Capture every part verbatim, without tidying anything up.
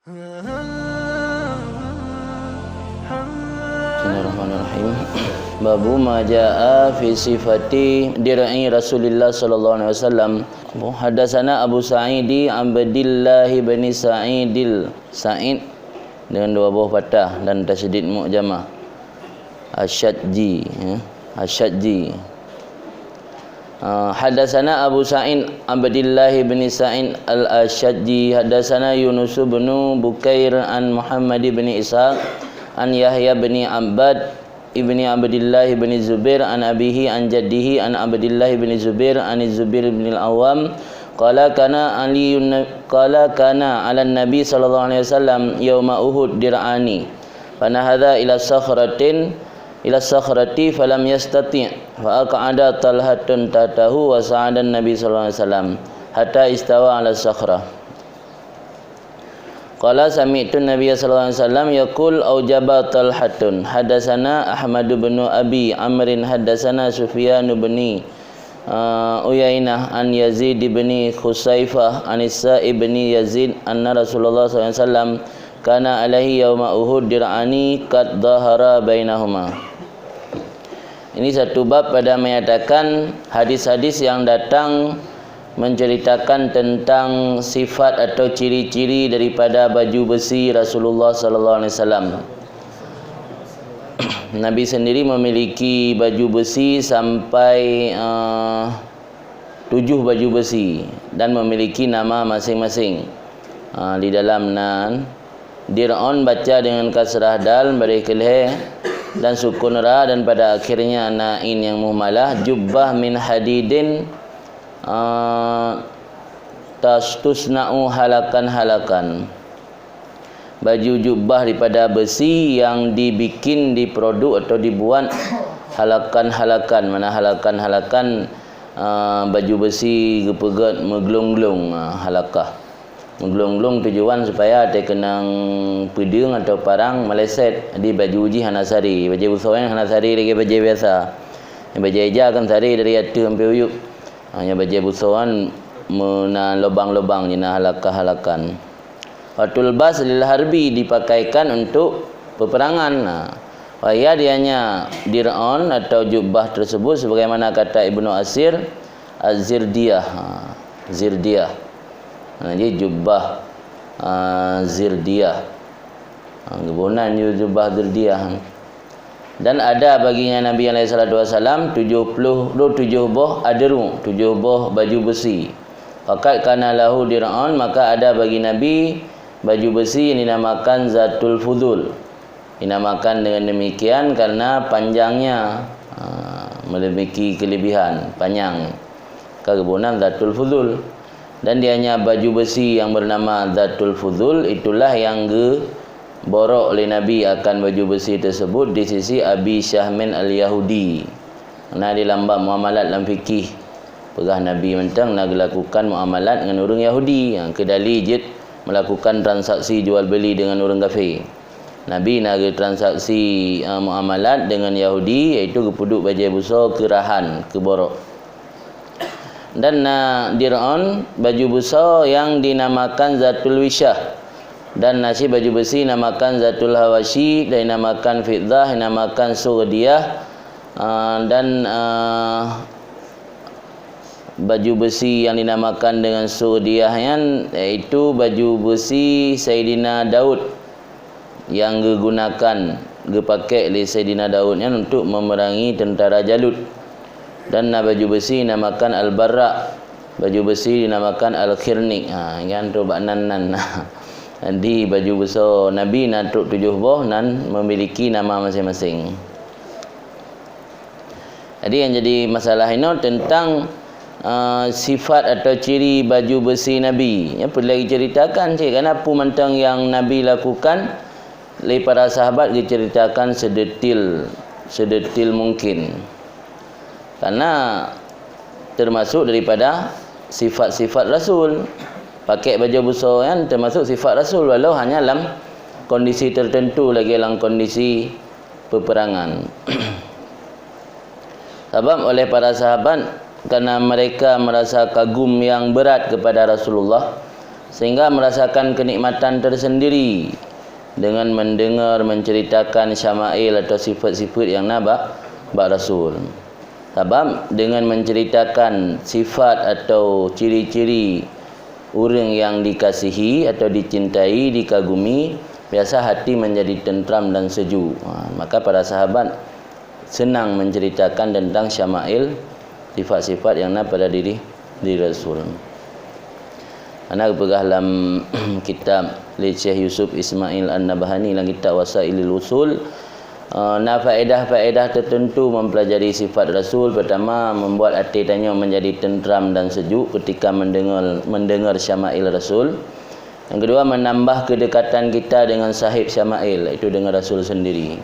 Bismillahirrahmanirrahim. Babu ma jaa fi sifati dir'i Rasulillah sallallahu alaihi wasallam. Haddatsana Abu Sa'idi Abdillah bin Sa'idil Sa'id dengan dua boh fathah dan tasydid mu'jamah. Asyadji, ya. Asyadji. Ah, haddatsana Abu Sa'id Abdillah bin Sa'id Al-Asyadji, haddatsana Yunus bin Bukair an Muhammad bin Ishaq an Yahya bin Abbad ibni Abdillah bin Zubair an abihi an jaddihi an Abdillah bin Zubair an Zubair bin Al-Awwam qala kana Aliyun qala kana 'alan Nabi sallallahu alaihi wasallam yauma Uhud dir'ani. Fanahadha ila sakhratin, ila sakhrati falam yastati', fa aq'ada Talhatun tahtahu wa sa'adan Nabi sallallahu alaihi wasallam hatta istawa ala sakhrah. Qala sami'tu Nabiya sallallahu alaihi wasallam yaqul aujaba Talhatun. Haddatsana Ahmad bin Abi Amrin haddatsana Sufyan bin ah, Uyainah an Yazid bin Khusaifah an Isa bin Yazid anna Rasulullah sallallahu alaihi wasallam kana alaihi yauma Uhud dir'ani qad dhahara bainahuma. Ini satu bab pada menyatakan hadis-hadis yang datang menceritakan tentang sifat atau ciri-ciri daripada baju besi Rasulullah sallallahu alaihi wasallam. Nabi sendiri memiliki baju besi sampai, eh, tujuh baju besi dan memiliki nama masing-masing. Ha, di dalam nan, dir'on baca dengan kasrah dal, baréh keu lhèe, dan sukun ra, dan pada akhirnya na in yang muhmalah, jubbah min hadidin, ha, tas-, tusna'u halakan-halakan. Baju jubah daripada besi yang dibikin, diproduk atau dibuat halakan-halakan. Mana halakan-halakan, ah, baju besi geupeugét meuglong-glong, ah, halakah. Meuglong-glong tujuan supaya watèe keunong peudeueng atau parang meuleset. Jadi baju jih hana sari. Bajèe busoe nyan hana sari lagèe bajèe biasa. Bajèe ija kan sari dari ateueh sampai uyueb. Hanya bajèe busoe nyan meunan lubang-lubang jih na halakah-halakan. Wa tulbas lil harbi, dipakaikan untuk peperangan. Nah, wa hiya, dianya dir'on atau jubah tersebut sebagaimana kata Ibnu Asir, az-zirdiyah. Ha, zirdiyah. Ha, jadi jubah, ah, zirdiyah. Ha, geuboh nan ju-, jubah zirdiyah. Dan ada baginya Nabi alaihi salatu wasalam tujuh puluh, tujuh boh adru, tujuh boh baju besi. Faqad kana lahu dir'un, maka ada bagi Nabi baju besi yang dinamakan Zatul Fudul. Dinamakan dengan demikian karena panjangnya, ha, memiliki kelebihan, panjang. Ka geuboh nan Zatul Fudul. Dan dianya baju besi yang bernama Zatul Fudul, itulah yang geuborok lé Nabi akan baju besi tersebut di sisi Abi Syahmin Al-Yahudi. Na di lam bab muamalat lam fikih, peugah Nabi mantong na geulakukan muamalat ngon ureuëng Yahudi, ha, keu dali jeuet melakukan transaksi jual beli dengan ureuëng kafé. Nabi na geutransaksi, ha, muamalat dengan Yahudi, yaitu geupeuduek bajée busoe keu rahan, keu borok. Dan na dir'on, baju busoe yang dinamakan Zatul Wisyah. Dan na cit baju besi namakan Zatul Hawasyih, dan namakan fiddah, namakan surdiyah, ah, dan, ah, baju besi yang dinamakan dengan surdiyah nyan, yaitu baju besi Saidina Daud. Yang geugunakan, geupakék lé Saidina Daud nyan untuk memerangi tentara Jalut. Dan na baju besi namakan Al-Barra, baju besi dinamakan Al-Khirnik. Ha, nyan trok bak nan-nan. Jadi, baju busoe Nabi na trok tujoh boh nan memiliki nama masing-masing. Jadi, yang jadi masalah inoe tentang, ah, sifat atau ciri baju besi Nabi. Ya, peureulée diceritakan cit, karena peue mantong yang Nabi lakukan lé para sahabat diceritakan sedetil, sedetil mungkin. Karena termasuk daripada sifat-sifat Rasul. Pakai baju busoe kan termasuk sifat Rasul, walau hanya dalam kondisi tertentu, lagi dalam kondisi peperangan. Sabab oleh para sahabat, karena mereka merasa kagum yang berat kepada Rasulullah, sehingga merasakan kenikmatan tersendiri dengan mendengar, menceritakan syama'il atau sifat-sifat yang na bak, bak Rasul. Sabab dengan menceritakan sifat atau ciri-ciri ureuëng yang dikasihi atau dicintai, dikagumi, biasa hati menjadi tentram dan sejuk. Ha, maka para sahabat senang menceritakan tentang syama'il, sifat-sifat yang na pada diri, diri Rasul. Hana geupeugah lam kitab lé Syekh Yusuf Ismail An-Nabhani lam kitab Wasailil Usul, eh, na faedah-faedah tertentu mempelajari sifat Rasul. Pertama, membuat até tanyoe menjadi tentram dan sejuk ketika mendengar, mendengar syama'il Rasul. Yang kedua, menambah kedekatan kita dengan sahib syama'il, iaitu dengan Rasul sendiri.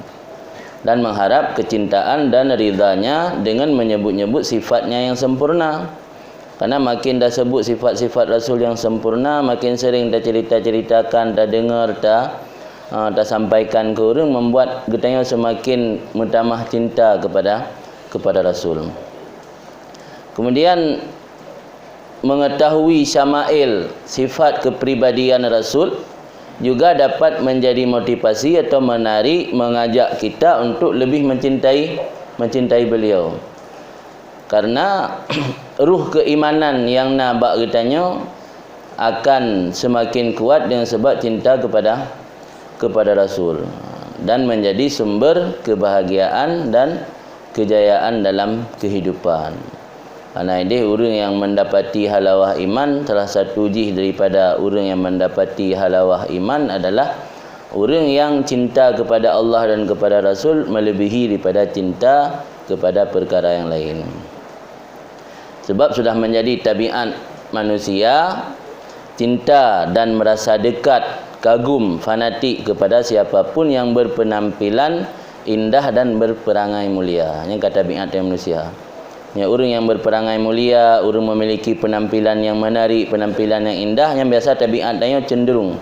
Dan mengharap kecintaan dan ridhanya dengan menyebut-nyebut sifatnya yang sempurna. Karena makin dah sebut sifat-sifat Rasul yang sempurna, makin sering tacerita-ceritakan, tadengar, ta, ha, tasampaikan ke ureuëng, membuat geutanyoe semakin meutamah cinta kepada, kepada Rasul. Kemudian, mengetahui syama'il, sifat kepribadian Rasul, juga dapat menjadi motivasi atau menarik, mengajak kita untuk lebih mencintai, mencintai beliau. Karena ruh keimanan yang na bak geutanyoe akan semakin kuat dengan sebab cinta kepada, kepada Rasul dan menjadi sumber kebahagiaan dan kejayaan dalam kehidupan. Karena ideh ureuëng yang mendapati halawah iman, salah satu jih daripada ureuëng yang mendapati halawah iman adalah ureuëng yang cinta kepada Allah dan kepada Rasul melebihi daripada cinta kepada perkara yang lain. Sebab sudah menjadi tabiat manusia cinta dan merasa dekat, kagum, fanatik kepada siapapun yang berpenampilan indah dan berperangai mulia. Nyan ka tabiat manusia. Nyan ureuëng yang berperangai mulia, ureuëng memiliki penampilan yang menarik, penampilan yang indah, nyan biasa tabiat tanyoe cenderung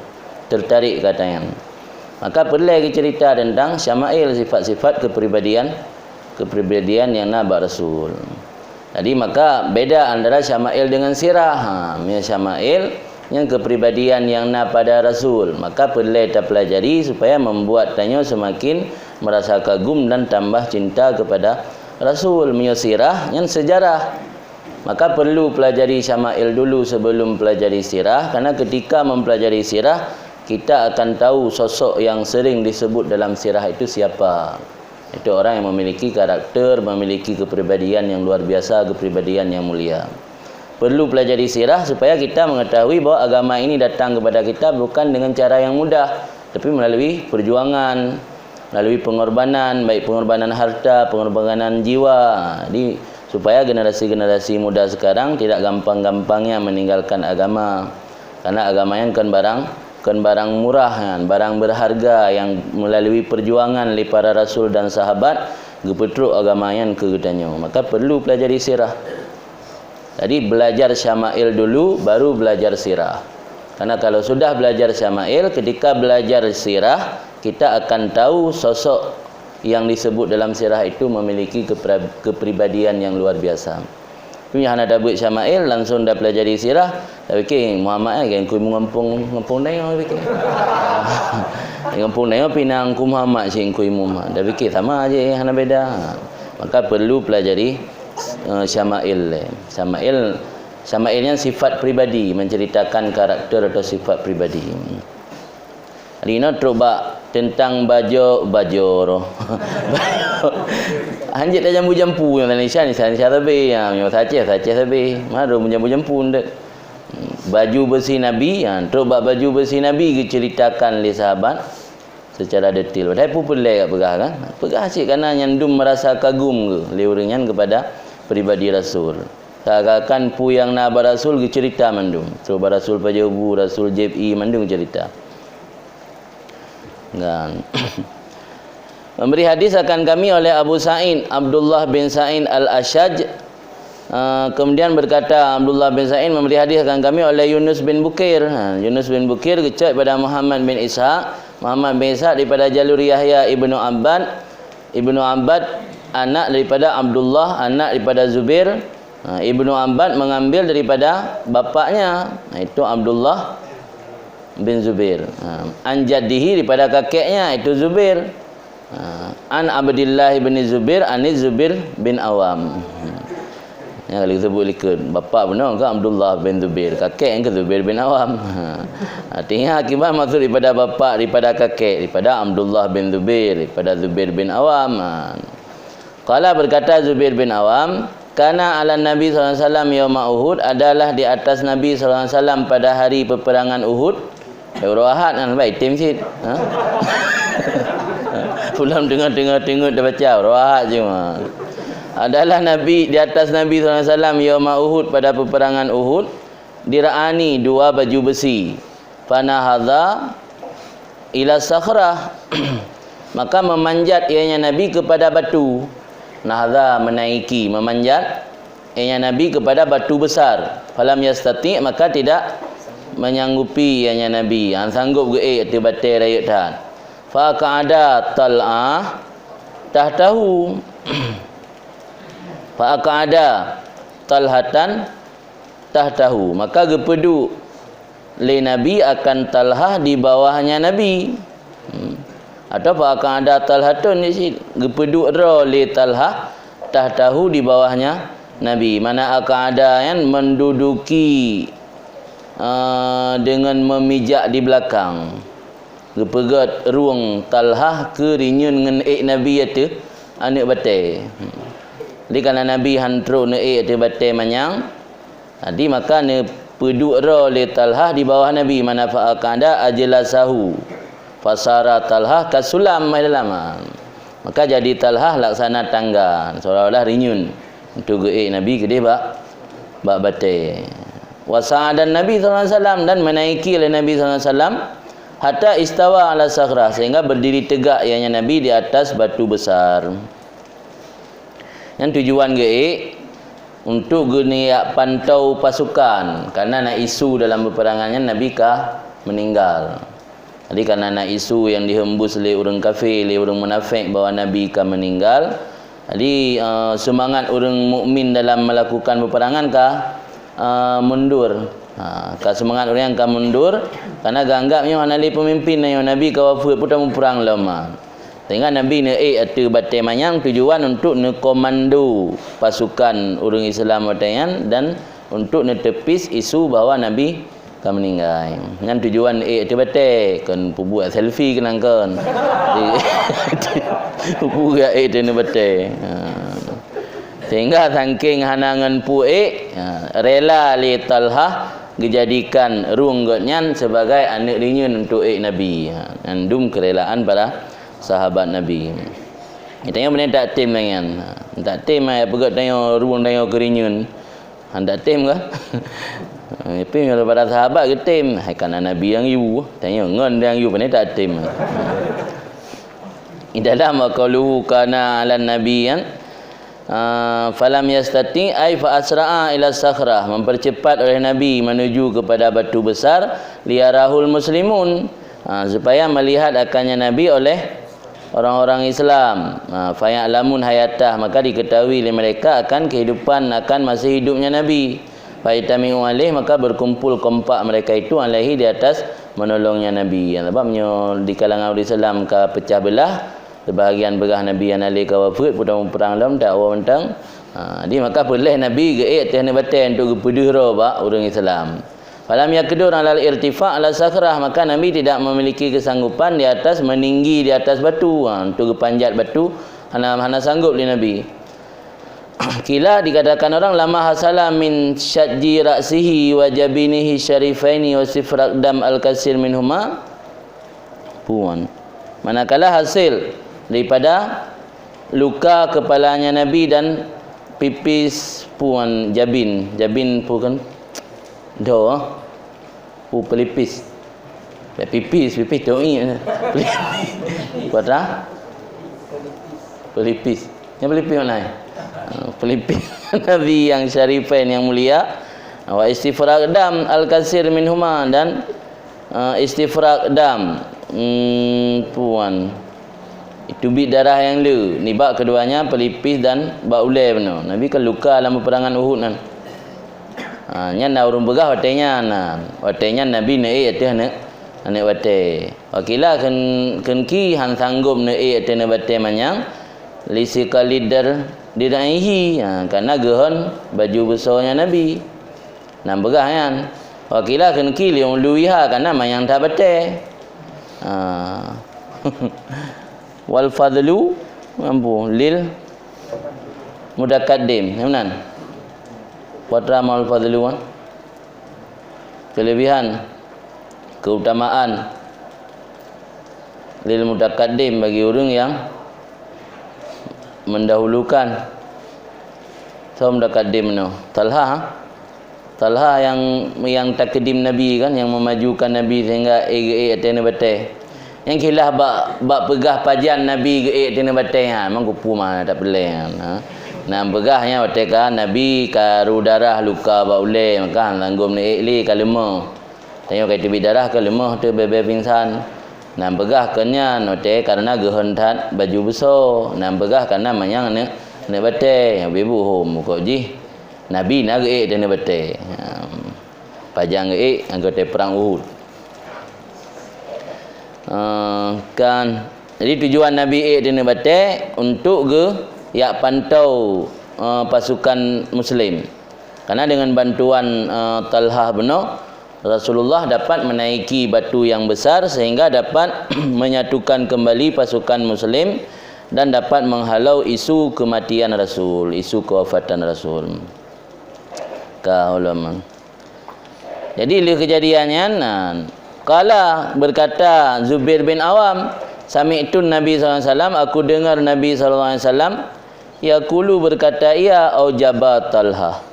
tertarik keu nyan. Maka peureulée geucerita tentang syama'il, sifat-sifat kepribadian, kepribadian yang na bak Rasul. Jadi, maka beda antara syama'il dengan sirah. Ha, meunyoe syama'il, nyan kepribadian yang na pada Rasul. Maka peureulée tapelajari supaya membuat tanyoe semakin merasa kagum dan tambah cinta kepada Rasul. Meunyoe sirah, nyan sejarah. Maka perlu pelajari syama'il dulu sebelum pelajari sirah, karena ketika mempelajari sirah, kita akan tahu sosok yang sering disebut dalam sirah itu siapa. Itu orang yang memiliki karakter, memiliki kepribadian yang luar biasa, kepribadian yang mulia. Perlu pelajari sirah supaya kita mengetahui bahwa agama ini datang kepada kita bukan dengan cara yang mudah, tapi melalui perjuangan, melalui pengorbanan, baik pengorbanan harta, pengorbanan jiwa. Jadi, supaya generasi-generasi muda sekarang tidak gampang-gampangnya meninggalkan agama. Karena agama nyan kon barang, kon barang murah nyan, barang berharga yang melalui perjuangan lé para rasul dan sahabat geupeutrok agama nyan keu geutanyoe. Maka perlu pelajari sirah. Jadi, belajar syama'il dulu, baru belajar sirah. Karena kalau sudah belajar syama'il, ketika belajar sirah, kita akan tahu sosok yang disebut dalam sirah itu memiliki kepra-, kepribadian yang luar biasa. Tapi hana tabeuet syama'il, langsung dah pelajari sirah, dah fikir, "Muhammad, eh, kan kui ngampung, ngampung tanyoe," fikir. Ngampung tanyoe pinang ku Muhammad, sing kui Muhammad. Dah fikir sama aja, eh, hana beda. Maka perlu pelajari, eh, syama'il, eh. Syama'il, syama'il nyan sifat pribadi, menceritakan karakter atau sifat pribadi. Linoe trok bak teuntang bajo, bajo roh. Hanjeuet tajampu-jampu nyang Indonesia ni, Indonesia sabe, ya, nyang Aceh, Aceh sabe. Maro jampu-jampu ndek. Baju besi Nabi, ya, trok bak baju besi Nabi geuceritakan lé sahabat secara detail. Padahai peue peureulée ka peugah kan? Peugah cit kana nyang dum merasa kagum geuh lé ureuëng nyan kepada pribadi Rasul. Seakan-akan peue nyang na bak Rasul geucerita mandum. Trok bak Rasul pajoh bu, Rasul jép ié, mandum geucerita. Dan memberi hadis akan kami oleh Abu Sa'id, Abdullah bin Sa'id Al-Ashaj. Ah, kemudian berkata, Abdullah bin Sa'id memberi hadis akan kami oleh Yunus bin Bukir. Ha, Yunus bin Bukir geucok daripada Muhammad bin Ishaq. Muhammad bin Ishaq daripada jalur Yahya ibnu Abbad. Ibnu Abbad anak daripada Abdullah, anak daripada Zubair. Ha, Ibnu Abbad mengambil daripada bapaknya, iaitu Abdullah bin Zubair. Ha, an jaddihi, daripada kakeknya, itu Zubair. Ha, an Abdillah bin Zubair, ani Zubair bin Awam. Nyang ka disebut likot, bapak bunoe ka Abdullah bin Zubair, kakek nyang ka Zubair bin Awam. Ha, artinya akibat maksud daripada bapak, daripada kakek, daripada Abdullah bin Zubair, daripada Zubair bin Awam. Ha. Qala, berkata Zubair bin Awam, "Kana 'alan Nabi sallallahu alaihi wasallam yauma Uhud," adalah di atas Nabi sallallahu alaihi wasallam pada hari peperangan Uhud. Eh, uroe Ahad kan, baik, tim cit. Ha? Pulang tengah-tengah tengok dah baca, uroe Ahad cuma. Adalah Nabi, di atas Nabi sallallahu alaihi wasallam yauma Uhud, pada peperangan Uhud, dir'ani, dua baju besi. Fanahadha ila sakhrah. Maka memanjat ianya Nabi kepada batu. Nahadha, menaiki, memanjat ianya Nabi kepada batu besar. Falam yastati, maka tidak menyanggupi ianya Nabi. Han sanggup geuék ateueh batée rayeuk that. Fa aq'ada Talhah tahtahu. Fa aq'ada Talhatan tahtahu. Maka geupeuduek lé Nabi akan Talhah di bawahnya Nabi. Hmm. Atawa fa aq'ada Talhatun di situ, geupeuduek droe lé Talhah tahtahu, di bawahnya Nabi. Mana aq'ada nyan menduduki, eh, dengan memijak di belakang. Geupeugét rueng Talhah keu rinyun ngon ék Nabi ateueh aneuëk batée. Hmm. Jadi, karena Nabi han trok neuék ateueh batée manyang, jadi maka neupeuduek droe lé Talhah di bawah Nabi, mana fa aq'ada ajlasahu. Fasara Talhah kasulam, mai dalam. Maka jadi Talhah laksana tangga, seolah-olah rinyun untuk geuék Nabi keudeh bak, bak batée. Wa sa'adan Nabi sallallahu alaihi wasallam, dan menaiki oleh Nabi sallallahu alaihi wasallam, hatta istawa ala sakhrah, sehingga berdiri tegak ianya Nabi di atas batu besar. Nyan tujuan geuék untuk geuniyak pantau pasukan, karena na isu dalam peperangan nyan Nabi ka meninggal. Jadi, karena na isu nyang dihembus lé ureuëng kafé, lé ureuëng munafék bahwa Nabi ka meninggal, jadi, eh, seumangat ureuëng mukmin dalam melakukan peperangan ka, eh, mundur. Ha, ka seumangat ureuëng ka mundur, karena geuanggap nyoe hana lé peumimpén, nyoe Nabi ka wafeuet, peue tamuprang lom. Sehingga Nabi neuék ateueh batée manyang tujuan untuk neukomando pasukan ureuëng Islam watée nyan dan untuk neuteupis isu bahwa Nabi ka meuninggai. Nyan tujuan ék ateueh batée, kon peubuet selfie keunan kon. Peubuet ék ateueh batée. Ha. Sehingga saking hana ngon peue ék, ha, rela lé Talhah geujadikan rueng geuhnyan sebagai aneuëk rinyun untuk ék Nabi. Ha, nyan dum keurelaan para sahabat Nabi. Tanyoe beuna taktem lagée nyan. Ha, taktem, ai peugét tanyoe rueng tanyoe keu rinyun. Handak tem kah? Tapi meunyoe para sahabat geutem, hai kana Nabi nyang yue, tanyoe ngon nyang yue, pane tatem. Di dalam wa qauluhu kana 'alan nabi kan, ah, falam yastati, ai fa asra'a ila sakhrah, mempercepat oleh Nabi menuju kepada batu besar, liyarahul muslimun, ah, supaya melihat akannya Nabi oleh orang-orang Islam. Ha, faya'lamun hayatah, maka diketahui lé mereka akan kehidupan, akan masih hidupnya Nabi. Fayajtami'u alaih, maka berkumpul kompak mereka itu alaihi, di atas menolongnya Nabi. Ya, sebab nyoe di kalangan ureuëng Islam ka pecah belah, sebahagian peugah Nabi hana lé ka wafeuet, peue tamuprang lom, dakwa mantong. Ha, jadi maka peureulée Nabi geuék ateueh aneuëk batée untuk geupeudeuh droe bak ureuëng Islam. Falam yaqdur alal irtifa' ala sakhrah, maka Nabi tidak memiliki kesanggupan di atas, meninggi di atas batu, ha, untuk geupanjat batu, hana, hana sanggup lé Nabi. Qila, dikatakan orang, lama hasala min syajji ra'sihi wa jabinihi syarifaini wa sifrak dam al-kasir minhuma. Puan. Manakala hasil daripada luka kepalanya Nabi dan pipis puan jabin. Jabin pu kan? Doh. Pu pelipis. Ya, pipis, pipis tu ni. Kuat dah? Pelipis. Yang pelipis mana? Ha, pelipis Nabi yang syarifain yang mulia. Wa istifraq dam al-kasir minhuma dan, eh, istifraq dam, hmm, puan. Itu bit darah yang le nibak keduanya pelipis dan bak ulée bunoe. Nabi kan luka dalam peperangan Uhud kan. Ha, nyan na ureuëng peugah watée nyan, ha. Watée nyan Nabi neuék ateueh aneuëk, Aneuk batée. Wa qila kheun, kheun ki han sanggop neuék ateueh aneuk batée manyang, li siqali dir-, dir'ihi, ha, karena geuhon baju beusoe nyan Nabi. Nan peugah nyan. Wa qila kheun ki li uluwiha, karena manyang that batée. Ha. Wal fadlu, ampu, lil mutakaddim. Nyang meunan. Putra mal fadlu, kan? Kelebihan, keutamaan lil mutakaddim bagi ureuëng yang mendahulukan. Soe mutakaddim nyoe? Talha. Talha yang, yang takdim Nabi kan, yang memajukan Nabi sehingga ék geuék ateueh aneuk batée. Nyang khilaf bak, bak peugah pajan Nabi geuék ateueh aneuk batée, ha, memang kupu mah tak peulée nyan, ha. Nan peugah nyan watée ka Nabi ka ru darah luka bak ulée, maka han sanggop neuék lé ka leumoh. Tanyoe ka teubiet darah ka leumoh teuh bèe-bèe pingsan. Nan peugah keu nyan watée karena geuhon that baju beusoe. Nan peugah karena manyang aneuk, aneuk batée, nyang beubuhom bukok jih. Nabi na geuék ateueh aneuk batée. Ha. Pajan geuék anggota perang Uhud. Eh, kan, jadi tujuan Nabi ék ateueh aneuk batée untuk geu-, yak pantau, eh, pasukan Muslim. Karena dengan bantuan, eh, Talhah bunoe, Rasulullah dapat menaiki batu yang besar sehingga dapat menyatukan kembali pasukan Muslim dan dapat menghalau isu kematian Rasul, isu kewafatan Rasul. Ka ulama. Jadi, lheueh kejadian nyan, nah, qala, berkata Zubair bin Awam, "Sami'tun Nabi sallallahu alaihi wasallam, aku dengar Nabi sallallahu alaihi wasallam, yaqulu, berkata ia, aujaba Talha,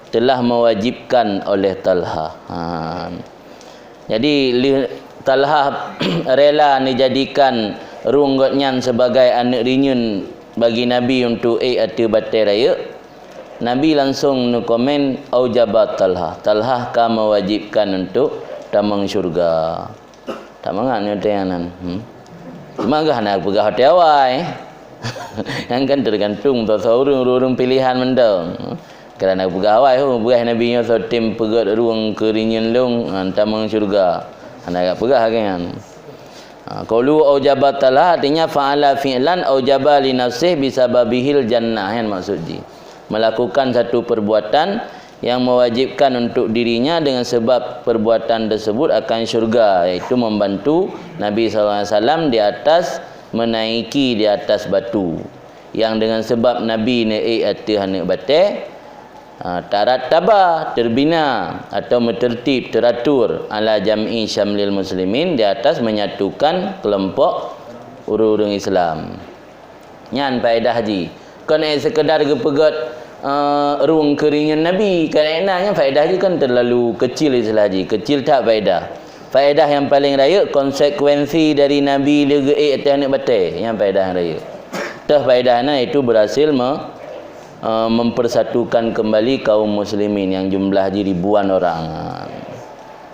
telah mewajibkan oleh Talha." Ha. Jadi, lheueh Talha rela dijadikan rueng gobnyan sebagai aneuk rinyun bagi Nabi untuk ék ateueh batée rayeuk, Nabi langsung neukomen, "Aujaba Talha." Talha ka mewajibkan untuk tamong syurga. That mangat nyoe teuh nyan. Hmm. Cuma geuh hana peugah watée awai. Nyan kan tergantung soe-soe ureuëng, ureuëng pilihan mantong. Kadang na peugah awai, "Ho, peugah Nabi nyoe soe tem peugét rueng keu rinyun lôn, ha, tamong syurga." Hana geupeugah lagée nyan. Ha, qaulu aujaba Talha artinya fa'ala fi'lan aujaba li nafsihi bisababihil jannah, nyan maksud jih. Melakukan satu perbuatan yang mewajibkan untuk dirinya dengan sebab perbuatan tersebut akan syurga, yaitu membantu Nabi sallallahu alaihi wasallam di atas, menaiki di atas batu. Yang dengan sebab Nabi neuék ateueh aneuk batée, ha, tarattaba, terbina atau meuteurtib, teratur, ala jam'i syamlil muslimin, di atas menyatukan kelompok ureuëng-ureuëng Islam. Nyan faedah jih. Kon ék sekedar geupeugét, eh, rueng keu rinyun Nabi. Karena nyan faedah jih kan terlalu kecil istilah jih. Kecil that faedah. Faedah nyang paleng rayeuk konsekuensi dari Nabi lé geuék ateueh aneuk batée. Nyan faedah nyang rayeuk. Teuh faedah nyan yaitu berhasil me-, eh, mempersatukan kembali kaum muslimin yang jumlah jih ribuan orang.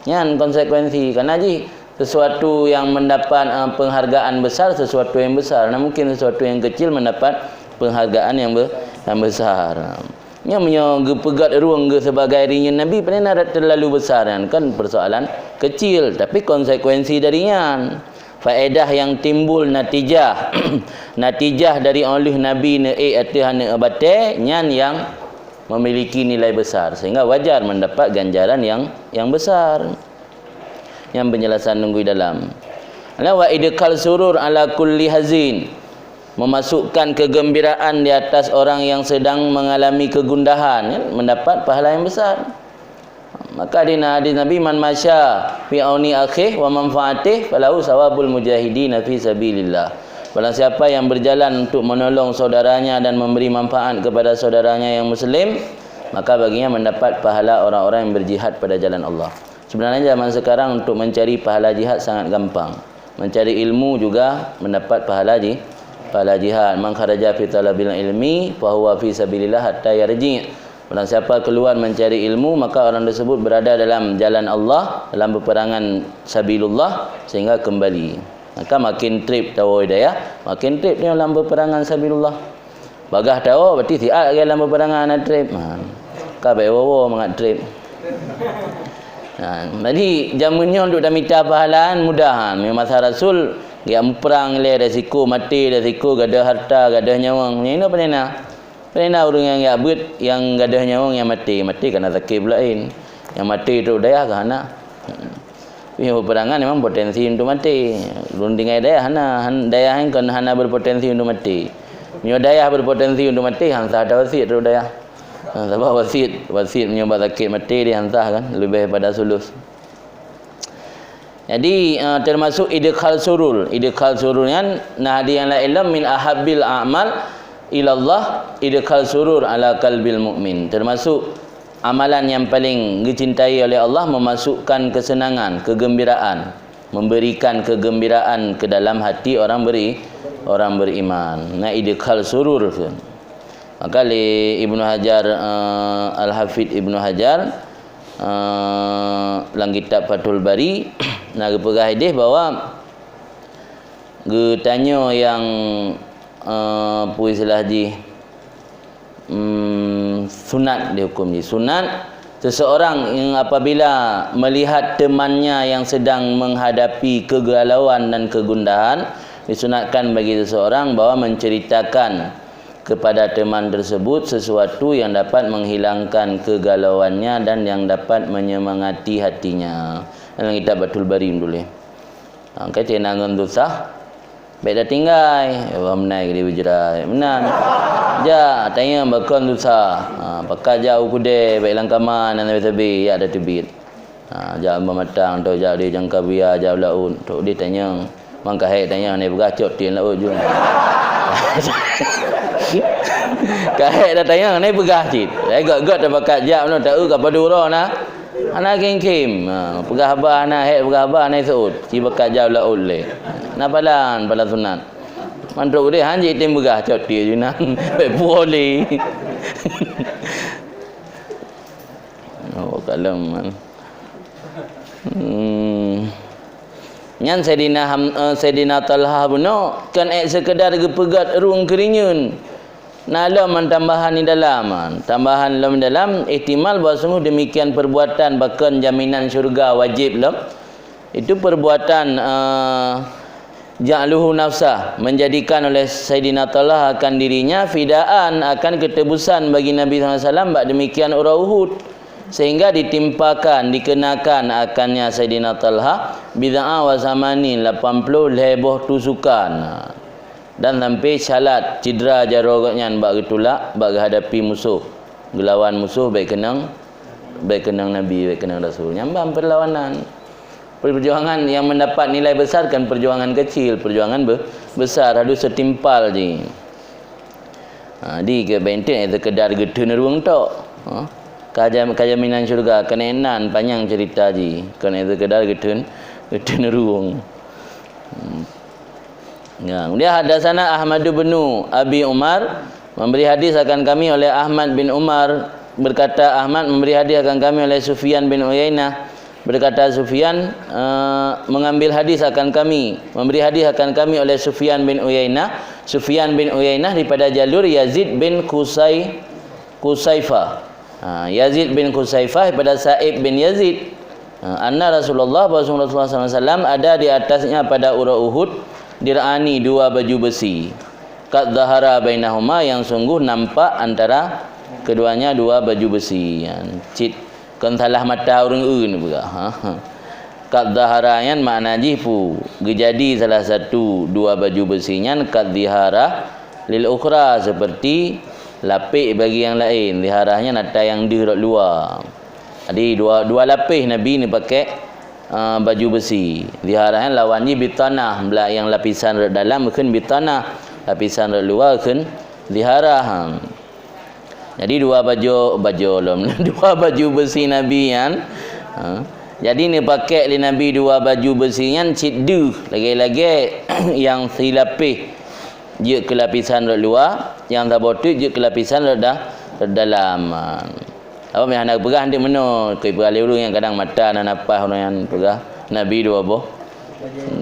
Nyan konsekuensi. Karena jih sesuatu yang mendapat, eh, penghargaan besar, sesuatu yang besar. Nah, mungkin sesuatu yang kecil mendapat penghargaan yang be-, yang besar. Nyoe meunyoe geupeugét rueng geuh sebagai rinyun Nabi, padahai na terlalu besar nyan, kan persoalan kecil, tapi konsekuensi dari nyan, faedah yang timbul, natijah, natijah dari óh lheueh Nabi neuék ateueh aneuk batée, nyan yang memiliki nilai besar, sehingga wajar mendapat ganjaran yang, yang besar. Nyan penjelasan Nunggui Dalam. Wa idkhal surur ala kulli hazin. Memasukkan kegembiraan di atas orang yang sedang mengalami kegundahan, ya, mendapat pahala yang besar. Maka di hadis Nabi, "Man masya fi auni akhih wa manfaatih falahu sawabul mujahidina fi sabilillah." Barang siapa yang berjalan untuk menolong saudaranya dan memberi manfaat kepada saudaranya yang muslim, maka baginya mendapat pahala orang-orang yang berjihad pada jalan Allah. Sebenarnya zaman sekarang untuk mencari pahala jihad sangat gampang. Mencari ilmu juga mendapat pahala ji-, pahala jihad. "Man kharaja fi talabil ilmi fahuwa fi sabilillah hatta yarji'." Barang siapa keluar mencari ilmu, maka orang tersebut berada dalam jalan Allah, dalam peperangan sabilullah, sehingga kembali. Maka makin trép tawoe dayah, makin trép dalam peperangan sabilullah. Bagaih tawoe, berarti siat lagée lam peperangan na trép. Ha. Ka bék woe-woe mangat trép. Ha, jadi jameun nyoe untuk tamita pahala mudah. Ha. Meunyoe masa Rasul, geujak muprang lé, resiko maté, resiko gadôh harta, gadôh nyawöng. Nyan inoe pane na. Pane na ureuëng nyang jak beuet, nyang gadôh nyawöng nyang maté. Maté kana sakét buleuen. Nyang maté trok dayah ka hana. Hmm. Meunyoe peperangan memang potensi untuk maté. Lôn tinggai dayah hana, han-, dayah nyan kon hana berpotensi untuk maté. Meunyoe dayah berpotensi untuk maté, han sah tawasiet trok dayah. Ha, sabab wasiet, wasiet meunyoe bak sakét maté di han sah kan, leubeh pada sulus. Jadi, eh, termasuk idkhal surur. Idkhal surur nyan, na hadis nyang laén lom, "Min ahabbil a'mal ilallah idkhal surur ala qalbil mu'min." Termasuk amalan yang paling dicintai oleh Allah, memasukkan kesenangan, kegembiraan, memberikan kegembiraan ke dalam hati orang beri-, orang beriman. Na idkhal surur tu. Maka lé Ibnu Hajar, eh, Al-Hafidh Ibnu Hajar, eh, lam kitab Fathul Bari, na geupeugah idéh bahwa geutanyoe nyang, eh, peue istilah jih, hmm, sunat dihukum jih. Sunat, seseorang yang apabila melihat temannya yang sedang menghadapi kegalauan dan kegundahan, disunatkan bagi seseorang bahwa menceritakan kepada teman tersebut sesuatu yang dapat menghilangkan kegalauannya dan yang dapat menyemangati hatinya. Dalam kitab Fathul Bari tuléh. Ha, ka cit na ngon susah, bèk tatinggai. Wah, meunan keu dibeujra. Meunan. Jak, tanyong bak kon susah. Ha, pakat jak u keudè, bèk lam kama, na sabé-sabé, jak tateubiet. Ha, jak bak matang, atau jak di Jangkabia, jak u laôt. Trok di tanyong. Mang ka hék tanyong, na peugah cok tieng laôt jeuem. Ka hék dah tanyong, na peugah cit. Hai gèt-gèt tapakat jak, meunan taeu ka padum uroe na. Hana khém-khém. Ha, peugah haba hana hék, peugah haba hana seuôt. Ci pakat jak u laôt lé. Na palan, palan sunat. Mantong udeh han jitem peugah cok tieng jeuem nan. Bèk puwoe lé. Oh, kalem man. Hmm. Nyan Saidina Ham-, eh, Saidina Talha bunoe kon ék seukeudar geupeugöt rueng keurinyueng. Na lom tambahan di dalam, tambahan lom dalam ihtimal bahwa sungguh demikian perbuatan pakon jaminan syurga wajéb lom. Itu perbuatan, eh, ja'luhu nafsah, menjadikan oleh Saidina Talha akan dirinya fidaan, akan ketebusan bagi Nabi sallallahu alaihi wasallam bak demikian uroe Uhud, sehingga ditimpakan, dikenakan akannya Saidina Talha bid'a wa samanin, lapan puluh lhèe boh tusukan. Dan sampai syalat, cedera jaroe gobnyan bak geutulak, bak geuhadapi musoh. Geulawan musoh bèk keunong, bèk keunong Nabi, bèk keunong Rasul. Nyan ban perlawanan. Perjuangan yang mendapat nilai besar kan perjuangan kecil, perjuangan be-, besar, harus setimpal jih. Ha, di keu bentuk nyang sekedar geutheun rueng tok. Ha? Ka jam-, ka jaminan syurga, keuneuk nan panyang cerita jih. Keuneuk sekedar geutheun, geutheun rueng. Hmm. Ya, kemudian haddatsana Ahmad bin Abi Umar, memberi hadis akan kami oleh Ahmad bin Umar, berkata Ahmad, memberi hadis akan kami oleh Sufyan bin Uyainah, berkata Sufyan, eh, mengambil hadis akan kami, memberi hadis akan kami oleh Sufyan bin Uyainah, Sufyan bin Uyainah daripada jalur Yazid bin Qusai-, Qusaifah. Ha, Yazid bin Qusaifah daripada Sa'ib bin Yazid. Ha, anna Rasulullah, bahwa Rasulullah sallallahu alaihi wasallam ada di atasnya pada uroe Uhud, dir'ani, dua baju besi. Qad zahara bainahuma, yang sungguh nampak antara keduanya dua baju besi. Ya, cit kon salah mata ureueng eun peugah. Ha, ha. Qad zahara nyan makna jih peue? Geujadi salah satu dua baju besi nyan qad zihara lil ukhra, seperti lapéh bagi nyang laén. Zihara nyan ata nyang deuh rot luwa. Jadi dua, dua lapéh Nabi neupaké, ah, baju besi. Zihara nyan lawan jih bitanah, bla-, nyang lapisan rot dalam kheun bitanah, lapisan rot luwa kheun zihara. Ha. Jadi dua baju, baju lom, dua baju besi Nabi nyan. Ha. Jadi neupaké lé Nabi dua baju besi nyan cit deuh, lagée-lagée nyang silapéh jeuet keu lapisan rot luwa, nyang saboh teuk jeuet keu lapisan rot da-, rot dalam. Ha. Apa meuhana peugah nanti meunoe, keu peugah lé ureueng nyang kadang mata na napaih ureueng nyan peugah Nabi dua boh,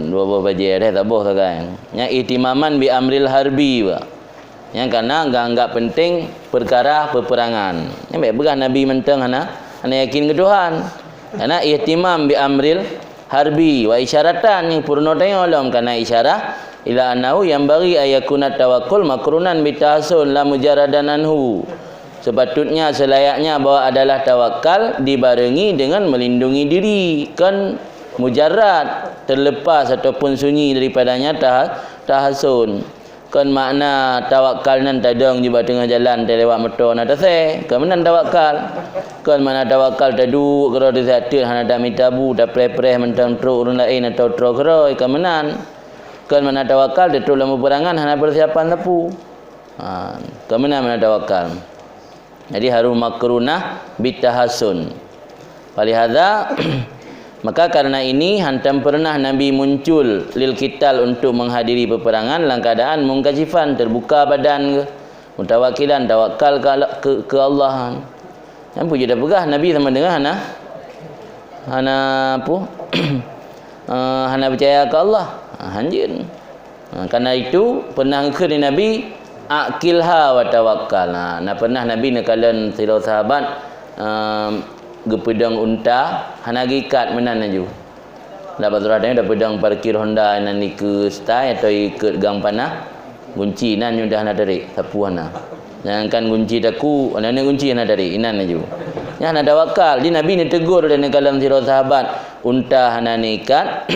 dua boh bajée, deh saboh sagai. Nyan ihtimaman bi amril harbi ba. Nyang kana geuanggap penting peukara peupeurangan. Nyan bèk peugah Nabi mantong hana, hana yakin keu Tuhan. Karena ihtimam bi amril harbi wa isyaratan, nyang peurunoe tanyoe lom karena isyarah, ila annahu yanbaghi an yakuna tawakkul maqrunan bi tahassun la mujarradan anhu. Sepatutnya, selayaknya bahwa adalah tawakal dibarengi dengan melindungi diri, kon mujarrad, terlepas ataupun sunyi daripadanya taha-, tahassun. Kon makna tawakal nan tadong jih bak teungoh jalan, talewat moto na tasé. Kon meunan tawakal. Kon makna tawakal taduek keudroe di ateueh hana tamita bu, tapreh-preh mantong trok ureuëng laén atau troh keudroe. Kon meunan. Kon makna tawakal tatrok lam peperangan hana peusiapan sapeue. Ha, kon meunan makna tawakal. Jadi harus makrunah bitahassun. Falihadza, maka karena ini hantom pernah Nabi muncul lil qital untuk menghadiri peperangan dalam keadaan mungkasifan, terbuka badan, mutawakilan, tawakal ke, ke, ke Allah. Nyang peue jeuet tapeugah Nabi sama dengan hana, hana apa? Eh, hana percaya ke Allah. Ha, hanjeut. Ha, karena itu pernah geukheun lé Nabi, "Aqilha wa tawakkal." Ha, na pernah Nabi neukalon sidroe sahabat, ehm, geupeudong unta, hana geuikat meunan laju. Dak bak surah tanyoe tapeudong parkir Honda nan dikeue stai atau ikot gang panah, gunci nan nyoe dah hana tarék, sapeue hana. Jangankan gunci taku, aneuk gunci hana tarék, inan laju. Nyan hana tawakal. Di Nabi neutegur lé neukalon sidroe sahabat, unta hana neuikat.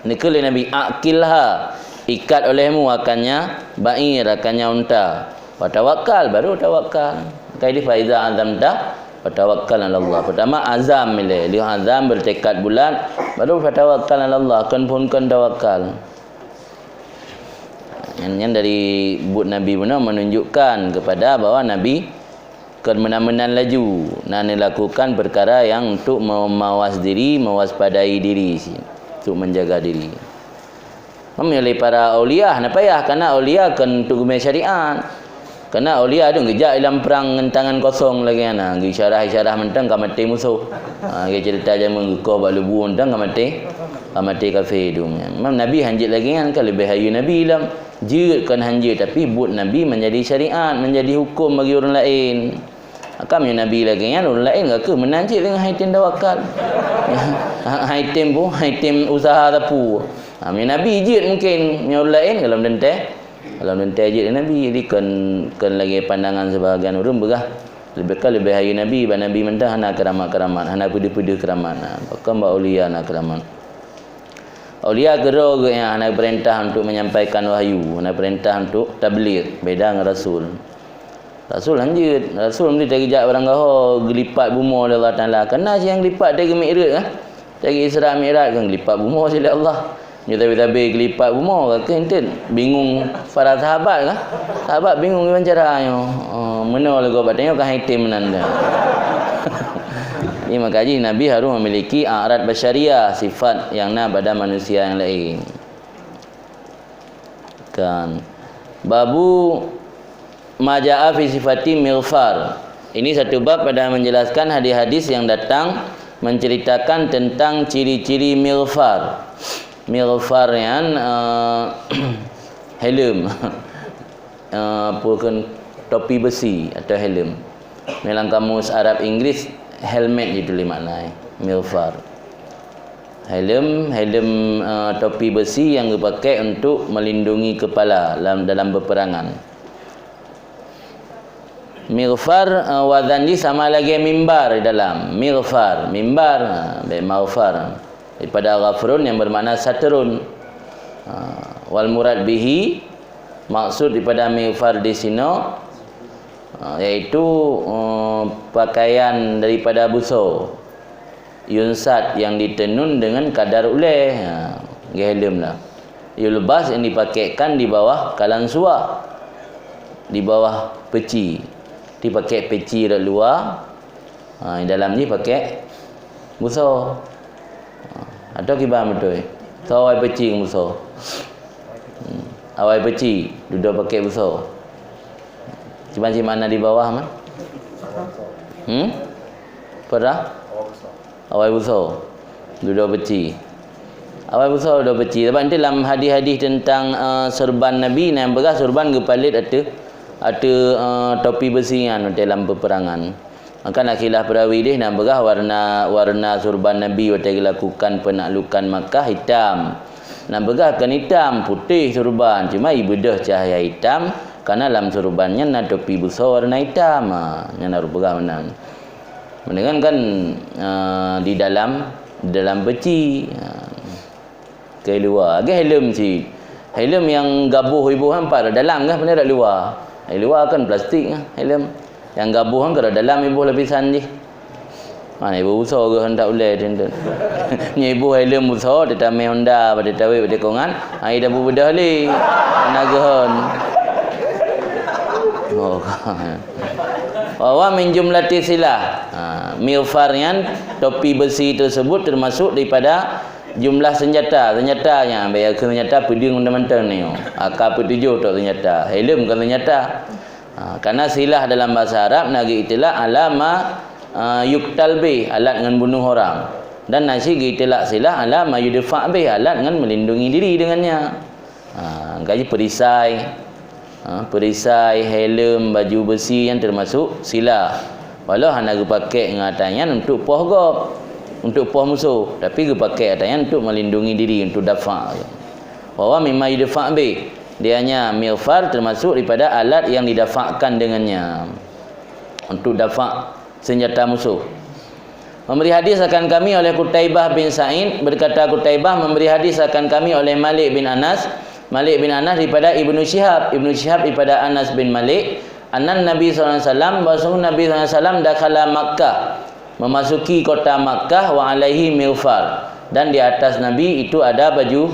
Neukheun lé Nabi, "Aqilha, ikat olehmu akannya ba'ir, akannya unta. Wa tawakkal," baru tawakal. Maka di fa iza azamta, wa tawakkal 'ala Allah. Pertama azam ilée, lheueh azam bertekad bulat, baru fa tawakkal 'ala Allah, kon phon kon tawakal. Nyan, nyan dari buet Nabi bunoe menunjukkan kepada bahwa Nabi kon meunan-meunan laju na neulakukan perkara nyang untuk memawas diri, mewaspadai diri, untuk menjaga diri. Meunyoe lé para aulia, hana payah, karena aulia kon untuk geumé syariat. Karena aulia tu geujak lam perang ngon tangan kosong lagée na, geuisyarah-isyarah mantong ka maté musoh. Ha, geucerita jameun geukoh bak lubu mantong ka maté, ka maté kafé tu. Memang Nabi hanjeuet lagée nyan ka leubeh hayeu Nabi lom. Jeuet kon hanjeuet, tapi buet Nabi menjadi syariat, menjadi hukum bagi ureuëng laén. Ka meunyoe Nabi lagée nyan, ureuëng laén ka keuh meunan cit deungon haitem tawakal. Haitem pu, haitem usaha sapeue. Ha, meunyoe Nabi jeuet mungken, meunyoe ureuëng laén golom teuntée. Golom teuntée jeuet Nabi, jadi kon, kon lagée pandangan sibagian ureuëng peugah, leubeh ka leubeh hayeu Nabi, bak Nabi mantong hana keuramat-keuramat, hana peudeuh-peudeuh keuramat. Ha, pakon bak aulia na keuramat. Aulia keudroe geuh nyang hana geupeurintah untuk menyampaikan wahyu, hana geupeurintah untuk tabligh, beda ngon rasul. Rasul hanjeuet, rasul meunyoe teugeujak barang gaho geulipat bumoe lé Allah Taala. Kana siang geulipat teugeumik reuet kan? Teugi Isra Mi'raj kan geulipat bumoe lé Allah. Nyoe tabe-tabe geulipat bumoe ka keuh enteuk bingung para sahabat kan? Sahabat bingung gimana cara nyoe. Oh, meunoe lé gob batang nyoe ka haitem meunan dah. Jadi maka jih Nabi harus memiliki a'rad basyariah, sifat yang na pada manusia yang lain. Kan. Babu ma ja'a fi sifati mighfar. Ini satu bab pada menjelaskan hadis-hadis yang datang menceritakan tentang ciri-ciri mighfar. Mighfar nyan, eh, helm. Eh, apa kan, topi besi atau helm. Dalam kamus Arab Inggris, helmet jitulis makna, eh, mighfar. Helm, helm, eh, topi besi yang dipakai untuk melindungi kepala dalam, dalam peperangan. Mighfar, eh, wazan jih sama lagée mimbar di dalam. Mighfar, mimbar, eh, bék maghfar. Daripada ghafrun yang bermakna satrun. Eh, wal murad bihi, maksud daripada mighfar di sinoe, eh, yaitu, eh, pakaian daripada buso. Yunsat yang ditenun dengan kadar ulée. Ha, geuhelm lah. Yulbas yang dipakaikan di bawah kalansuwa, di bawah peci. Dipakai peci rot luwa, ha, di dalam jih pakai buso. Ha, atau kiban beutôi. Soe awai peci ngon buso? Hmm. Awai peci, dudoe pakai buso. Kiban cit makna di bawah mah? Hmm? Peurah? Awai buso. Dudoe peci. Awai buso dudoe peci. Sabab nanti lam hadis-hadis tentang, eh, sorban Nabi, nyang peugah sorban geupalet ateueh, ateueh, eh, topi besi nyan watée lam peperangan. Maka na khilaf perawi deh, na peugah warna, warna surban Nabi watée geulakukan peunaklukan Makkah hitam. Na peugah kon hitam, putéh surban, cuma ibeudôh cahya hitam, karena lam surban nyan na topi beusoe warna hitam. Ha, nyan harôh peugah meunan. Meunan kan, eh, di dalam, di dalam peci. Ha. Keu luwa, lagée helm cit. Helm nyang gaboh iboh nyan pat dalam kah, pane rot luwa. Di luwa kan plastik kah helm. Nyang gaboh nyan ka rot dalam iboh lapisan jih. Mana iboh beusoe geuh handak ulée teunteuet. Nyoe iboh helm beusoe, teutamé Honda, pada tawét, pada kongan, ai dah beubeudoh lé. Hana geuhon. Oh. Wa huwa min jumlati silah. Ha, mighfar nyan, topi besi tersebut termasuk daripada jumlah senjata, senjata nyan, bak kheun senjata peudeueng mantong-mantong nyoe. A K peuet tujoh tok senjata, helm kon senjata. Ha, karena silah dalam bahasa Arab na geuitilak ala ma, a, yuktal bih, alat ngon bunoh orang. Dan na cit geuitilak silah ala ma yudfa bih, alat ngon melindungi diri dengannya. Ha, gaji perisai. Ha, perisai, helm, baju besi nyan termasuk silah. Walau hana geupakék ngon ata nyan untuk poh gob, untuk poh musoh, tapi geupakék ata nyan untuk melindungi diri, untuk dafa. Wa huwa mimma yudfa bih. Dianya mighfar termasuk daripada alat yang didafakkan dengannya. Untuk dafa senjata musuh. Memberi hadis akan kami oleh Qutaibah bin Sa'id, berkata Qutaibah, memberi hadis akan kami oleh Malik bin Anas, Malik bin Anas daripada Ibnu Syihab, Ibnu Syihab daripada Anas bin Malik, annan Nabi sallallahu alaihi wasallam, bahwasanya Nabi sallallahu alaihi wasallam dakhala Makkah, memasuki kota Makkah, wa alaihi mighfar, dan di atas Nabi itu ada baju,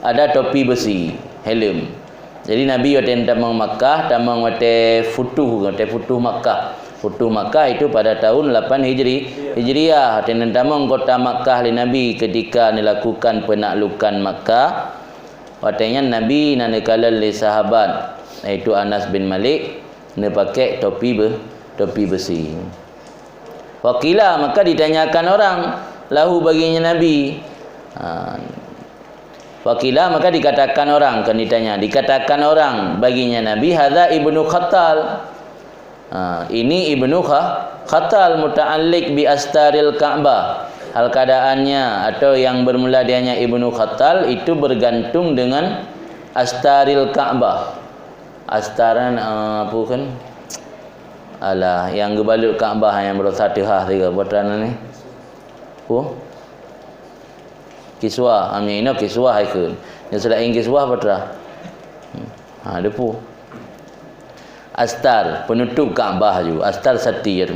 ada topi besi, helm. Jadi Nabi watée tamong Makkah, tamong watée futuh, watée futuh Makkah. Futuh Makkah itu pada tahun lapan Hijri, Hijriah. Watée neutamong kota Makkah lé Nabi ketika neulakukan peunaklukan Makkah, watée nyan Nabi na neukalon lé sahabat, yaitu Anas bin Malik, neupakék topi be-, topi besi. Faqila, maka ditanyakan orang, lahu, baginya Nabi. Ha. Faqila, maka dikatakan orang, kan ditanya, dikatakan orang baginya Nabi, "Hadza Ibnu Khattal." Ha, ini Ibnu Kha-, Khattal muta'alliq bi astaril Ka'bah. Hal keadaannya atau yang bermula dianya Ibnu Khattal itu bergantung dengan astaril Ka'bah. Astar nyan, eh, apa kan? Alah, nyang geubalot Ka'bah nyang baroesa teuhah tiga, peue nan ni? Peue? Kiswah, ah, nyang inoe kiswah ikheun. Nyang seulaén kiswah peue teuma? Hmm. Ha, depu. Astar, penutup Ka'bah ju. Astar satir.